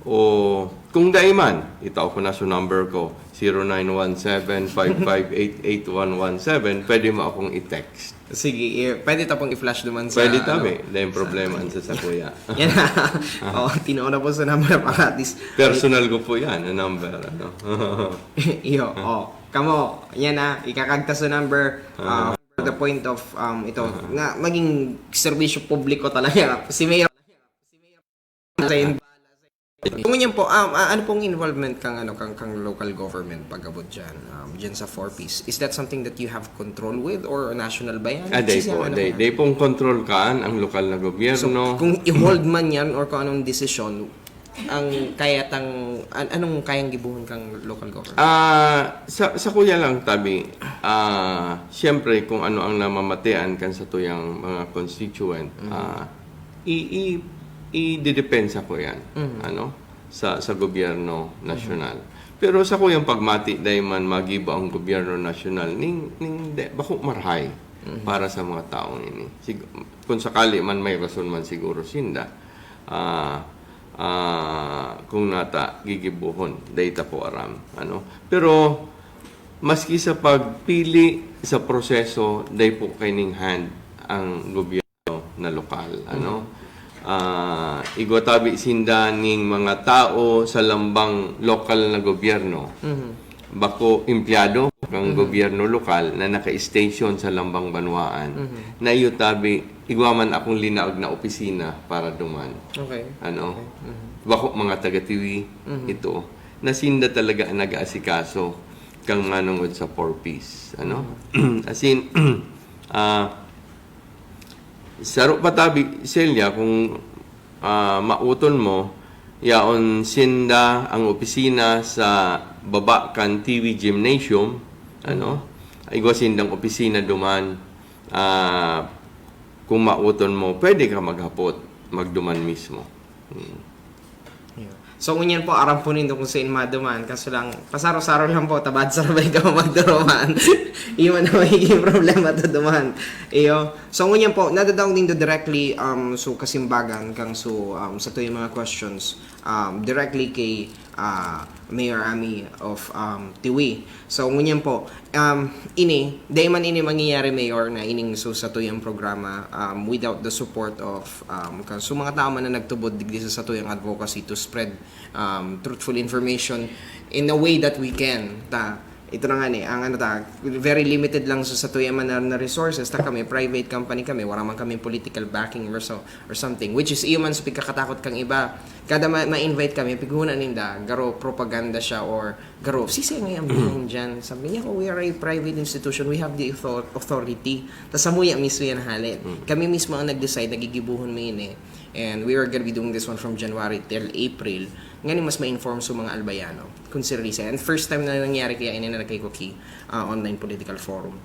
o kung dai man, itao ko na sa number ko, zero nine one seven, five five eight, eight one one seven, pwede mo akong i-text. Sige, i- pwede ta pong i-flash duman sa... Pwede ano, tabi, dahil problema ang sa sakuya. Yan. Oh, tinao na po sa number para at least... Personal ko po yan, ang number. Ano? Iyo, oh. Kamo, yan na, ikakagta sa number, uh, for the point of, um, ito, na maging serbisyo publiko talaga. Si Mayor, sa in- Kung yun po, um, ah, ano pong involvement kang, ano, kang, kang local government pag-abot dyan, um, dyan sa four Ps? Is that something that you have control with or national ba yan? Ah, day Kasi po, ano day, ka? Day pong control kaan ang lokal na So, gobyerno. Kung i-hold man yan or kung anong desisyon, ang kaya tang, an- anong kayang gibuhon kang local government? Ah, sa, sa kuya lang tabi, ah, siyempre kung ano ang namamatean kan sa tuyang mga constituent, ah, i, i, idedepensa ko yan, ano, sa, sa gobyerno nasyonal. Pero sa kuyang pagmati, dahil man magibo ang gobyerno nasyonal, ning, ning de, bako marhay para sa mga taong ini. Sig, kung sakali man may rason man siguro sinda, ah, ah, kung nata gigibuhon, dahil ta po aram. Ano? Pero maski sa pagpili sa proseso, dahil po kaining hand ang gobyerno na lokal. Ano? Ah, igwa tabi sinda ning mga tao sa lambang lokal na gobyerno. Bako empleyado ng gobyerno lokal na naka-station sa lambang banwaan. Na iyo tabi, igwa man akong linaog na opisina para duman. Okay. Ano? Bako mga taga-Tiwi ito, na sinda talaga ang nag-aasikaso kang manungod sa four Ps. Ano? As in, ah, saro pa tabi, Celia, kung, ah, mauton mo, yaon sinda ang opisina sa baba kan Tiwi Gymnasium, ano? Igwa sindang opisina duman, ah, kung mauton mo, pwede ka maghapot, magduman mismo. Hmm. Yeah. So, ngunyan po, aram po nindo kung saan maduman. Kaso lang, pasaro-saro lang po, tabad sa rabay ka magduruman. Iyo man ang magiging problema ta duman. Iyo. So, ngunyan po, nadadangog nindo directly, um, so, kasimbagan kang so, um, sa tuyang mga questions, um, directly kay, ah, Mayor Ami of, um, Tiwi. So, ngunyan po, um, ini, dai man ini mangyayari, Mayor, na ining so sa tuyang programa, um, without the support of, um, ka, so mga tao man na nagtubod digdi sa, sa tuyang advocacy to spread, um, truthful information in a way that we can. Ta, ito na nga ni, ang ano ta, very limited lang sa, sa tuyang man na, na resources. Ta kami, private company kami, wala man kami political backing or so, or something. Which is, iyo man sa pagkakatakot kang iba. Kada ma- ma-invite kami, pighunan ninda, garo propaganda siya or garo, sisi nga yung buhon dyan. Sabi niya, "Oh, we are a private institution, we have the author- authority." Tas samuya mismo yan halit. Kami mismo ang nag-decide, nagigibuhon mo yun eh. And we are gonna be doing this one from January till April. Ngani mas ma-inform sa mga Albayano kung si Risa. And first time na nangyari kaya ini na nagkaikuki, ah, online political forum.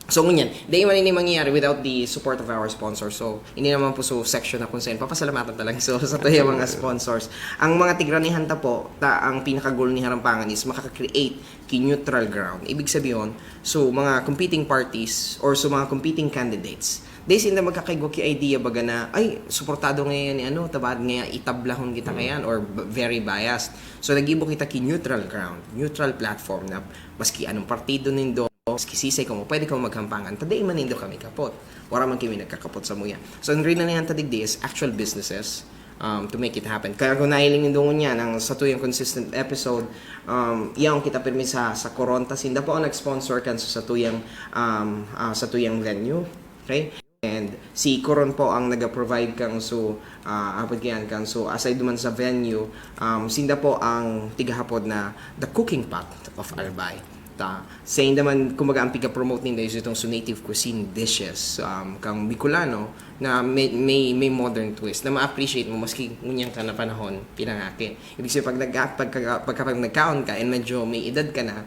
So, ngunyan, dai man ini mangyayari without the support of our sponsors. So, ini naman po so section na kung saan papasalamatan talaga so, sa tuyang mga sponsors. Ang mga tigranihan ta po, ta, ang pinaka-goal ni Harampangan is makaka-create ki neutral ground. Ibig sabihin, so mga competing parties or so mga competing candidates, dai sinda magkakaigwa ki idea baga na, "Ay, suportado ngayon ni ano, tabad nga itablahon kita ngayon," or b- very biased. So, nagibo kita ki neutral ground, neutral platform na maski anong partido nindo, Maski sisay kamo, pwede kamo maghampangan. Ta dai man nindo kami kapot. Wala man kami nagkakapot samuya. So, an rinalihan ta digdi is actual businesses, um, to make it happen. Kaya kung nahiling nindo ngunyan ang satuyang consistent episode, um, yaon kita pirmi sa, sa Coron ta. Sinda po ang nag-sponsor kan sa satuyang, um, ah, satuyang venue. Okay? And si Coron po ang nag-provide kan so, ah, apod kayan kan so, aside duman sa venue, um, sinda po ang tigahapod na the cooking pot of Albay. Ta, sainda man, kumbaga, ang piga-promote ninda is itong so native cuisine dishes, um, kang Bicolano na may, may, may modern twist na ma-appreciate mo maski ngunyan ka na panahon pinangaki. Ibig sabihin, pag nagka-, pagka-, pagka-, pag nagkaon ka and medyo may edad ka na,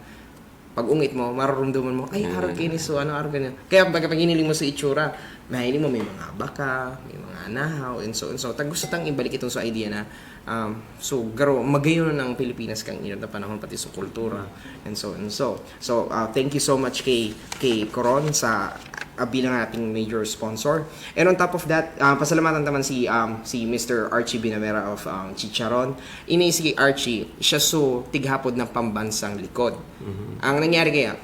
pag-ungit mo, mararamdaman mo, "Ay, Mm. arog kaini so, ano, arog kaini." Kaya pag, pag hiniling mo sa itsura, mahiling mo may mga baka, may mga nahaw, and so, and so. Ta gusto tang ibalik itong so idea na, um, so, garo, magayon ang Pilipinas kan inot na panahon, pati sa kultura, and so, and so. So, uh, thank you so much kay, kay Coron sa, uh, bilang ating major sponsor. And on top of that, uh, pasalamatan ta man si, um, si Mister Archie Binamera of, um, Chicharon. Ini si Archie, siya so tighapod ng pambansang likod. Mhm. Ang nangyari kaya,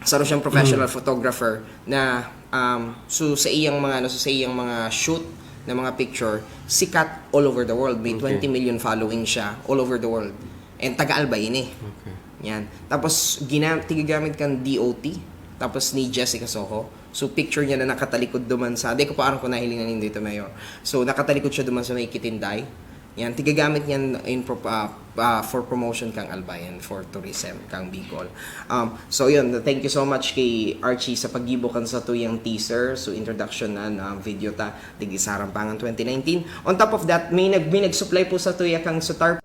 saro siyang professional Mm. photographer na, um, so sa iyang mga, ano, so sa iyang mga shoot na mga picture, sikat all over the world. May Okay. twenty million following siya all over the world. And taga Albay ini. Okay. Yan. Tapos, gina-, tigagamit kan D O T. Tapos ni Jessica Soho. So, picture niya na nakatalikod duman sa, di ko pa aram kung nahilingan nindo ito, Mayor. So, nakatalikod siya duman sa may Kitinday. Yan, tigagamit niyan in pro-, ah, ah, for promotion kang Albay and for tourism kang Bicol. Um, so yun, thank you so much kay Archie sa paggibo kan satuyang teaser. So introduction na, na video ta, digdi sa Harampangan twenty nineteen. On top of that, may nag-, may nag-supply po satuya kang sutar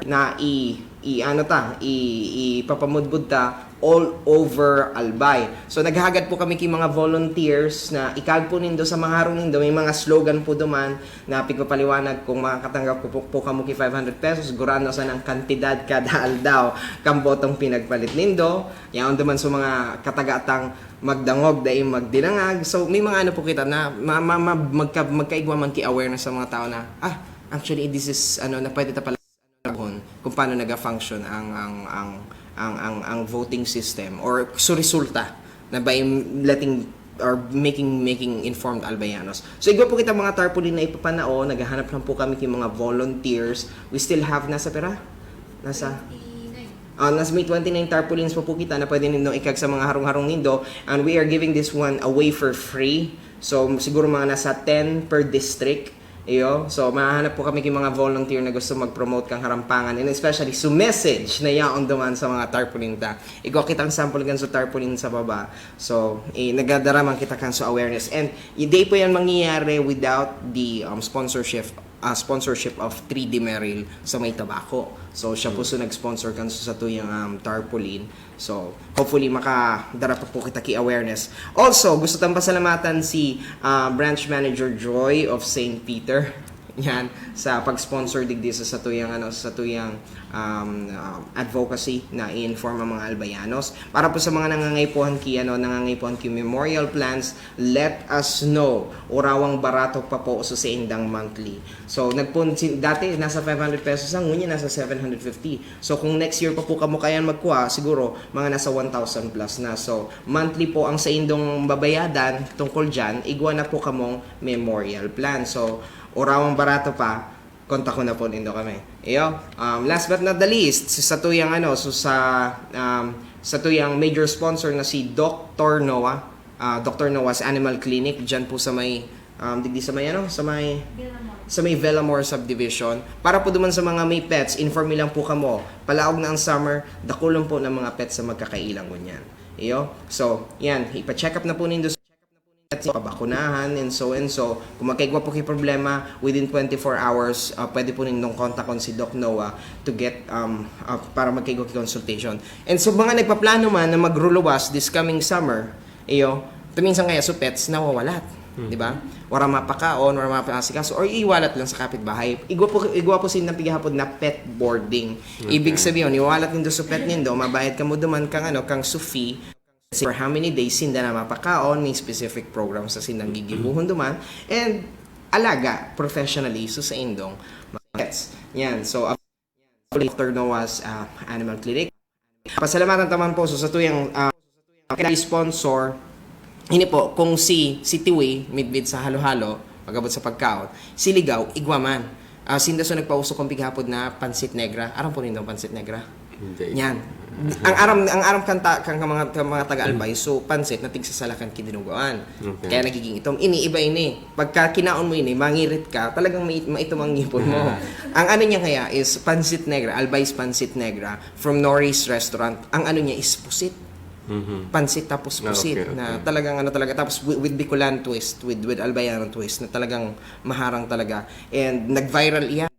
na i, i ano ta, i, ipapamudbud ta all over Albay. So naghagad po kami ki mga volunteers na ikag po nindo sa mga harong nindo, may mga slogan po duman na pigpapaliwanag kung makakatanggap po, po, po kamo ki five hundred pesos, gurano sana ang kantidad kada aldaw kan botong pinagpalit nindo. Yaon duman sa mga katagatang magdangog, dai magdinangag. So, may mga ano po kita na ma-, ma-, ma-, magka-, magkaigwa man ki awareness sa mga tao na, "Ah, actually, this is, ano, na pwede ta pala kung paano naga-function ang, ang, ang, ang, ang, ang voting system or so resulta na by letting or making, making informed Albayanos." So, igwa po kita mga tarpaulin na ipapanao. Naghahanap lang po kami ki mga volunteers. We still have, nasa pera? Nasa? Twenty-nine. Ah, nasa may twenty-nine tarpaulins pa po kita na pwede nindong ikag sa mga harong-harong nindo. And we are giving this one away for free. So, siguro mga nasa ten per district. Iyo. So, mahahanap po kami ki mga volunteer na gusto mag-promote kang Harampangan. And especially, so message na yaon duman sa mga tarpaulin ta. Igwa kitang sample kan sa tarpaulin sa baba. So, eh, nagadara man kita kan sa awareness. And hindi po yan mangyayari without the, um, sponsorship, ah, sponsorship of three D Merrill sa may Tabaco. So, siya po so nag-sponsor kan sa satuyang, um, tarpaulin. So, hopefully, makadara pa po kita ki awareness. Also, gusto tang pasalamatan si, ah, Branch Manager Joy of Saint Peter. Yan, sa pag-sponsor digdi sa satuyang, ano, sa satuyang, um, um, advocacy na i-inform ang mga Albayanos. Para po sa mga nangangaipuhan ki, ano, nangangaipuhan ki memorial plans, let us know. Urawang barato pa po sa saindang monthly. So, nagpun-, si-, dati nasa five hundred pesos lang, ngunyan nasa seven hundred fifty. So, kung next year pa po kamo kayan magkuha, siguro mga nasa one thousand plus na. So, monthly po ang saindong babayadan tungkol dyan, igwa na po kamong memorial plan. So, urawang barato pa, kontakon na po nindo kami. Iyo, um, last but not the least, sa satuyang, ano, so sa, um, satuyang major sponsor na si Doctor Noah, ah, Doctor Noah's Animal Clinic, dyan po sa may, um, digdi sa may, ano, sa may, Villamor. Sa may Villamor Subdivision. Para po duman sa mga may pets, inform lang po kamo. Palaog na ang summer, dakulon po ng mga pets sa magkakailang ngunyan. Iyo? So, yan, ipa-check up na po nindo sa pets, pabakunahan, and so, and so. Kung magkaigwa po kayo problema, within twenty-four hours, ah, pwede po nindong kontakon si Doc Noah to get, um, ah, para magkaigwa kayo consultation. And so, mga nagpaplano man na magruluwas this coming summer, iyo, tuminsan kaya so pets nawawalat. Mhm. Di ba? Wala mapakaon, wala mapasikaso, or iwalat lang sa kapitbahay. Igwa po, igwa po sindang pigahapon na pet boarding. Ibig Okay. sabihin, iwalat nindo so pet nindo, mabayad kamo duman kang, ano, kang so fee. For how many days sinda na mapakaon, may specific program sa sindang gigibuhon duman. And alaga professionally so saindong mga pets. Yan. So, Doctor Noah's, ah, Animal Clinic. Pasalamatan ta man po so satuyang, ah, Ang kailang sponsor, ini po, kung si, si Tiwi, midbid sa halo-halo, pag-abot sa pagkaon, si Ligaw, igwa man. Ah, sinda so nagpauso kan pighapod na pansit negra. Aram po nindo ang pansit negra? Hindi. Yan. Ang aram, ang aram kan, ta, kan mga, kan mga taga-Albay, so pansit na tigsasalakan ki dinuguan. Okay. Kaya nagiging itom. Ini, iba ini. Pagka kinaon mo ini, mangirit ka, talagang may, maitom ang ngipon mo. Ang ano niya kaya is pansit negra, Albay's pansit negra from Norris Restaurant. Ang ano niya is pusit. Mhm. Pansit tapos Ah, pusit okay, na okay. Talagang ano talaga, tapos with, with Bicolan twist, with, with Albayanan twist na talagang maharang talaga, and nag-viral iyan.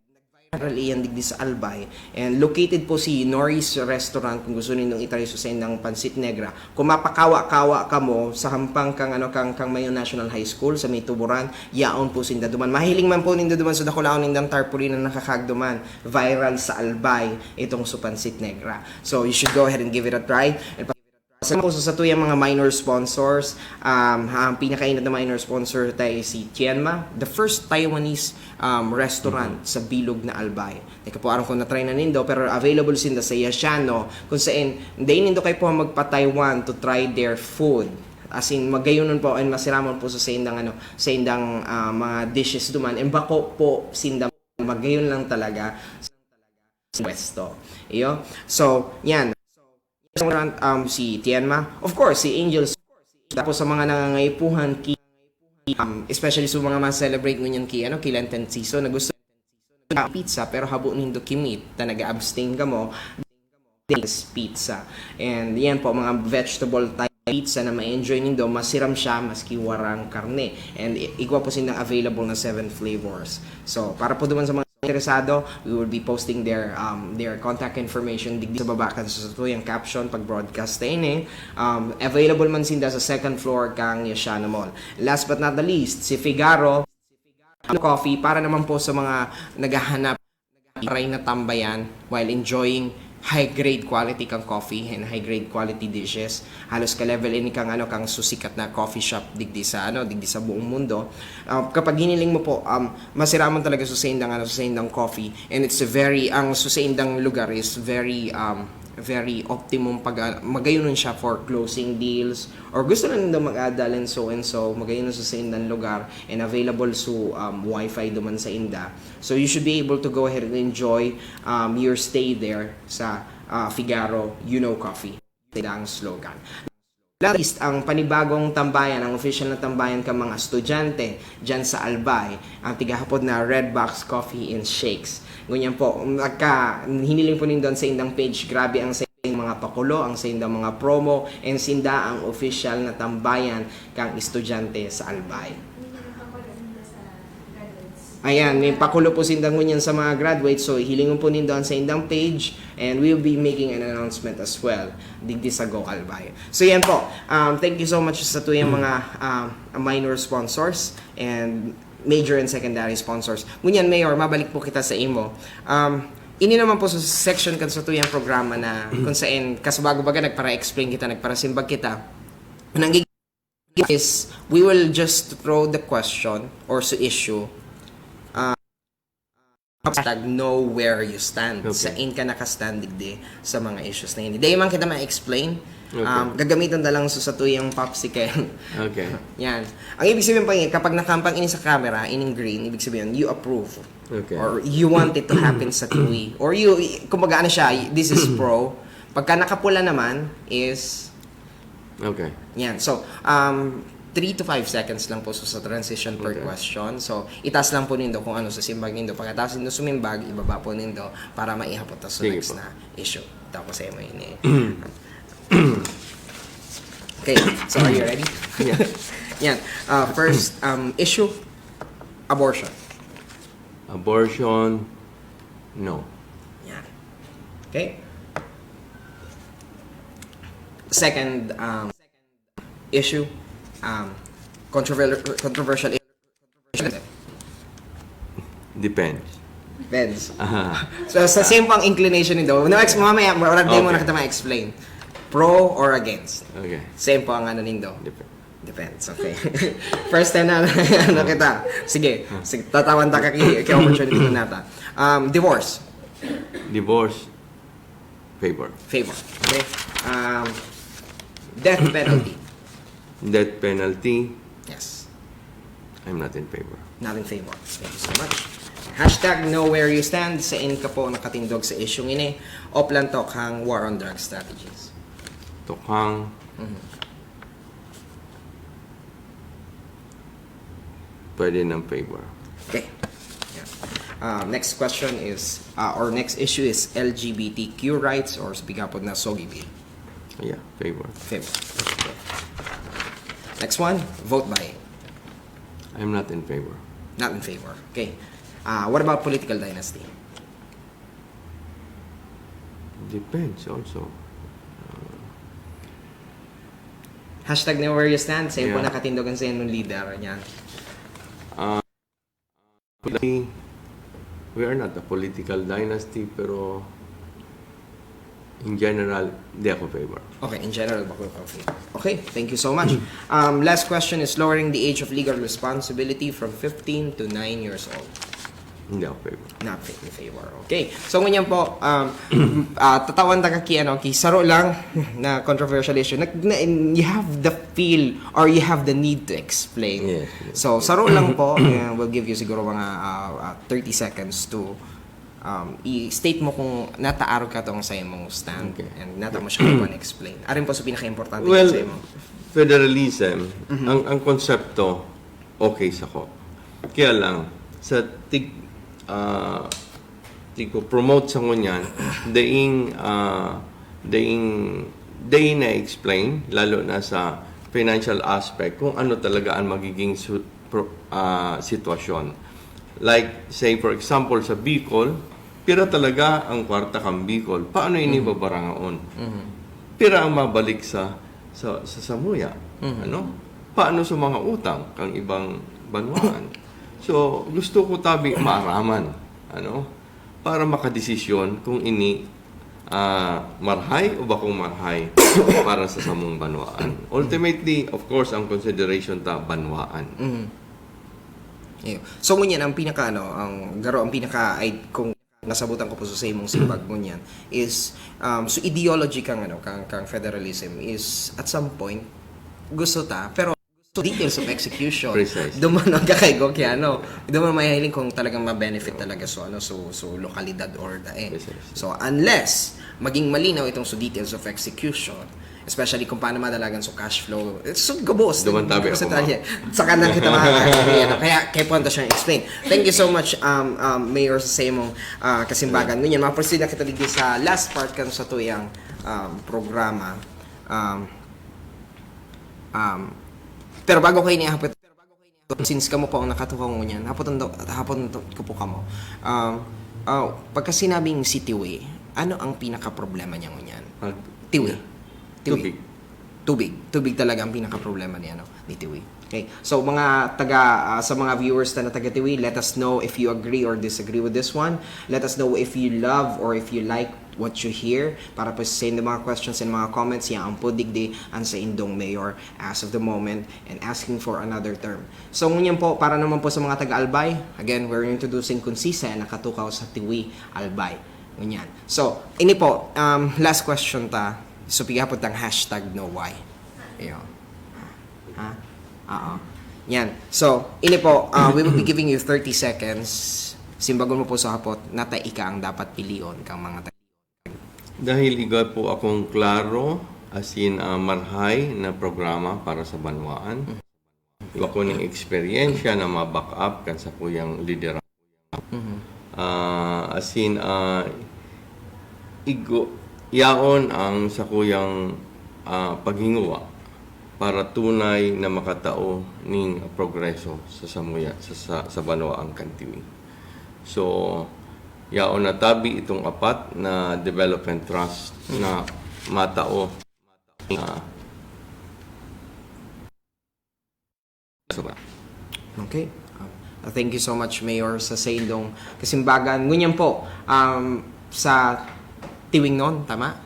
Nag-viral iyan digdi sa Albay, and located po si Norris Restaurant kung gusto nindong i-try so saindang pansit negra. Kung mapakawa-kawa kamo sa hampang kang ano kang, kang Mayon National High School sa may Tuburan, yaon po sinda duman. Mahiling man po nindo duman sa dakulaon nindang tarpaulin na nakakagduman, viral sa Albay itong so pansit negra. So you should go ahead and give it a try. And Sa mga sa tuyang mga minor sponsors, um, ang pinakainat na minor sponsor tayo si Tienma, the first Taiwanese um, restaurant sa bilog na Albay. Teka po, aram ko na-try na nindo, pero available sinda sa Yashano, kung saan, dahil nindo kayo po magpa-Taiwan to try their food. As in, magayonon po and masiramon po sa saindang, ano, saindang ah, mga dishes duman. And bako po, sinda magayon lang talaga sa pwesto. Iyo. So, yan. Restaurant, um, si Tienma. Of course, si Angel's. Tapos sa mga nangangaipuhan, ki, um, especially sa mga ma-celebrate ngunyan ki, ano, ki Lenten season, na gusto na pizza, pero habo nindo ki meat, na nag-abstain kamo, this pizza. And yan po, mga vegetable type pizza na ma-enjoy nindo, masiram siya, maski warang karne. And i- igwa po sindang available na seven flavors. So, para po duman sa mga interesado, we will be posting their um, their contact information digdi sa baba kan sa tuyang caption pag broadcast ta ini. Um, available man sinda sa second floor kang Yashano Mall. Last but not the least, si Figaro Coffee para naman po sa mga naghahanap aray na tambayan while enjoying high grade quality kang coffee and high grade quality dishes. Halos ka-level ini kang ano kang susikat na coffee shop digdi sa ano digdi sa buong mundo. Ah, kapag hiniling mo po, um, masiraman talaga sa saindang ano sa saindang coffee, and it's a very ang sa saindang lugar is very um, very optimum pag ah, magayonon siya for closing deals or gusto lang nila mag-adal and so and so, magayonon sa saindang lugar and available sa um, wifi duman sa inda. So you should be able to go ahead and enjoy um, your stay there sa uh, Figaro You Know Coffee. Ito ang slogan. At least, ang panibagong tambayan, ang official na tambayan ka mga estudyante dyan sa Albay, ang tigahapod na Red Box Coffee and Shakes. Ngunyan po, nagka, hiniling po nindon sa indang page, grabe ang sa mga pakulo, ang sa indang mga promo, and sinda ang official na tambayan kang estudyante sa Albay. Ayan, may pakulo po sinda ngunyan sa mga graduates. So, hilingon po nindo ang sa indang page and we'll be making an announcement as well digdi sa Go Albay. So, yan po. Um, thank you so much sa tuyang mga um, minor sponsors and major and secondary sponsors. Ngunyan, Mayor, mabalik po kita sa imo. Um, ini naman po sa section kan sa tuyang programa na kung saan kasubago baga nagpara-explain kita, nagparasimbag kita. Nang is we will just throw the question or sa issue uh, hashtag know where you stand. Okay. Sa in ka nakastand digdi sa mga issues na ini. Dahil man kita ma-explain, Okay. um, gagamitan na lang sa, sa tuyang popsicle. Okay. Yan. Ang ibig sabihin pa yun, kapag nakampang ini sa camera, ining green, ibig sabihin, you approve. Okay. Or you want it to happen sa tuwi. Or you, kumbaga ano siya, this is pro. Pagka nakapula naman is Okay. Yan. So, um, three to five seconds lang po so, sa transition per Okay. question. So, itaas lang po nindo kung ano sa simbag nindo. Pagkatapos nindo sumimbag, ibaba po nindo para maihapot sa Sige next po. Na issue. Tapos sa'yo mo ini. Okay, so are you ready? Yeah. Yan. Uh, first um, issue, abortion. Abortion, no. Yan. Okay? Second um, issue, um, controversial, controversial issue. Depends. Depends. Aha. So, sa same pang inclination nindo. No, ex, mamaya, wala din mo na Okay. kita ma-explain. Pro or against? Okay. Same po ang ano nindo. Dep- Depends, okay. First time na ano kita. Sige, sige tatawan ta kaki kay opportunity na nata. Um, divorce. Divorce, favor. Favor. Okay? Um, Death penalty. Death penalty, Yes. I'm not in favor. Not in favor. Thank you so much. Hashtag know where you stand. Sain ka po nakatindog sa isyung ini? Oplan to kang war on drug strategies. Tokhang, pwede ng favor. Okay. Yeah. Uh, next question is, uh, or next issue is L G B T Q rights or sa pigapod na SOGI bill. Yeah, favor. Favor. Next one, vote buying. I'm not in favor. Not in favor. Okay. Uh, what about political dynasty? Depends also. Hashtag know where you stand. Sain po Yeah. nakatindog ang sain mong leader. Yan. We, we are not a political dynasty, pero in general, di ako favor. Okay, in general, bako yung favor. Okay, thank you so much. Um, last question is lowering the age of legal responsibility from fifteen to nine years old. Hindi ako favor. Not in favor. Okay. So, ngunyan po, um, ah, tatawan ta ka ki, ano, ki saro lang na controversial issue. Nag, na, you have the feel or you have the need to explain. Yes, yes. So, saro lang po, uh, we'll give you siguro mga uh, uh, thirty seconds to um, i-state mo kung nataarog ka tong sa imong stand Okay. and nata mo siya kung explain. Arin po sa pinaka-importante Well, sa imong. Federalism, ang, ang konsepto, okay sa ko. Kaya lang, sa tig, ah, tig-promote sa ngunyan, daing, ah, daing, daing na-explain, lalo na sa financial aspect, kung ano talaga ang magiging su- pro- ah, sitwasyon. Like, say for example, sa Bicol, pira talaga ang kwarta kang Bicol? Paano ini babarangaon? Pira ang mabalik sa sa, sa samuya? Ano? Paano sa mga utang kang ibang banwaan? So, gusto ko tabi maaraman, ano? Para makadesisyon kung ini ah, marhay o bakong marhay para sa samong banwaan. Ultimately, of course, ang consideration ta banwaan. Mhm. Iyo. So ngunyan ang pinaka ano, ang garo ang pinaka ay kung nasabutan ko po sa imong simbag ngunyan is um, so ideology kang ano kang kang federalism is at some point gusto ta pero so details of execution Precisely. Duman ang kakaigo kaya ano duman mahiling kung talagang ma-benefit talaga so ano so so lokalidad or dae. Precisely. So unless maging malinaw itong so details of execution, especially kung paano madalagan so cash flow. So gabos. Duman tabi Kasi ako, tayo- Sa kanan kita mga ano, kaya kaya po ito siyang explain. Thank you so much um, um, Mayor sa imong uh, kasimbagan. Ngunyan, maproceed na kita digdi sa last part kan sa tuyang um, programa. Um, um, pero bago kayo niya since kamo po ang nakatukaw ngunyan, hapoton, do- hapoton ko po kamo. Um, ah, pagka sinabing si Tiwi, ano ang pinaka-problema niya ngunyan? Pag, Tiwi. Tiwi. Tubig. Tubig. Tubig talaga ang pinaka-problema ni, ano, ni Tiwi. Okay. So, mga taga, ah, sa mga viewers na taga Tiwi, let us know if you agree or disagree with this one. Let us know if you love or if you like what you hear. Para po sa inyo mga questions and mga comments, yan ang po digdi ang sa indong mayor as of the moment and asking for another term. So, ngunyan po, para naman po sa mga taga-Albay, again, we're introducing kun sisay ang nakatukaw sa Tiwi, Albay. Ngunyan. So, ini po, um, last question ta. So, pigapot ang hashtag no why. Iyo. Ha? Oo. Yan. So, ini po, uh, we will be giving you thirty seconds. Simbagon mo po sa hapot, nata ika ang dapat pilion kang mga taga Dahil igwa po akong klaro, as in, ah, marhay na programa para sa banwaan. Igwa ko ng eksperyensya na ma-back up kan sa kuyang lideran. Ah, as in, ah, igo, yaon ang sakuyang ah, paghinguwa para tunay na makatao ning progreso sa samuya sa, sa, sa banwaan kan Tiwi. So, yaon na tabi itong apat na development trust na matao na Okay. Um, thank you so much, Mayor, sa saindong kasimbagan. Ngunyan po, um, sa Tiwingnon, tama?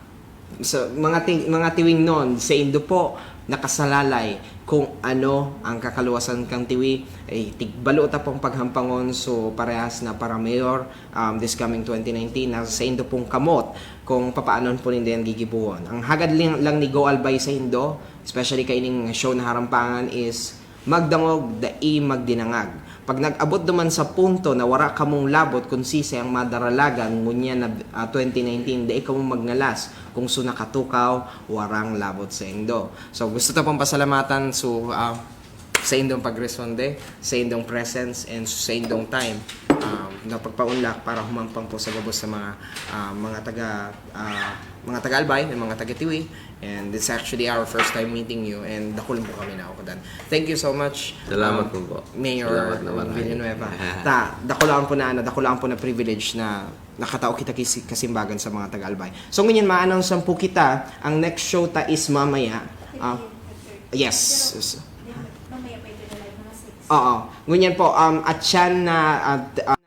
Sa mga ti- mga Tiwingnon, saindo po nakasalalay kung ano ang kakaluwasan kan Tiwi, eh, tigbalo ta pong paghampangon, so parehas na para mayor, um, this coming twenty nineteen, nasa saindo pong kamot kung papaanon po nindo yan gigibohon. Ang hagad lang, lang ni Go Albay saindo, especially kaining show na Harampangan, is magdangog, dai magdinangag. Pag nag-abot duman sa punto na wara kamong labot kun sisay ang madaralagan ngunyan na, ah, twenty nineteen, dai kamo magngalas. Kung su nakatukaw, warang labot saindo. So, gusto ta pong pasalamatan su, ah, saindong pagresponde, saindong presence, and saindong time, ah, na pagpaunlak para humampang po sa gabos sa mga, ah, mga taga, ah, mga taga-Albay, mga taga-Tiwi. And it's actually our first time meeting you, and dakul po kami naukodan. Thank you so much, Salamat ah, po po. Mayor Salamat naman, Villanueva. Ay. Ta, dakulaan po na, ano, dakulaan po na privilege na nakatao kita kis- kasimbagan sa mga taga-Albay. So, ngunyan, ma-announce po kita. Ang next show ta is mamaya. Ah, yes. Mamaya pwede na live mga six. Oo. Ngunyan po, um, at siyan na, at, ah,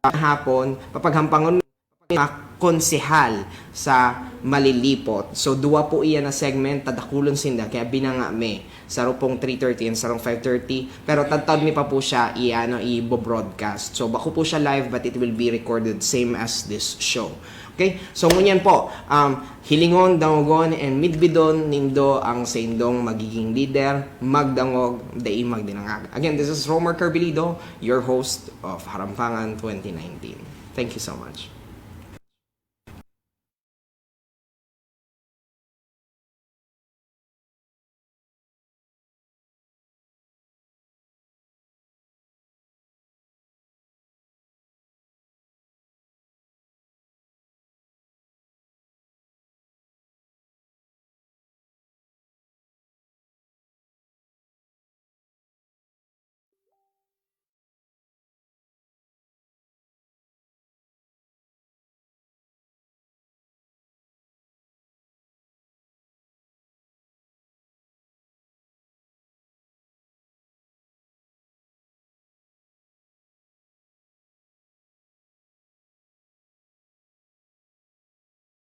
hapon, papaghampangon mga konsehal sa Malilipot. So, duwa po iyan na segment, tadakulon sinda, kaya binanga mi. Sarong pong three thirty and sarong five thirty. Pero tadtad mi pa po siya, i-, ano, i-broadcast. So, bako po siya live, but it will be recorded, same as this show. Okay? So, ngunyan po, um, hilingon, dangogon, and midbidon nindo ang saindong magiging leader, magdangog, dai magdinangag. Again, this is Romer Carbilido, your host of Harampangan twenty nineteen. Thank you so much.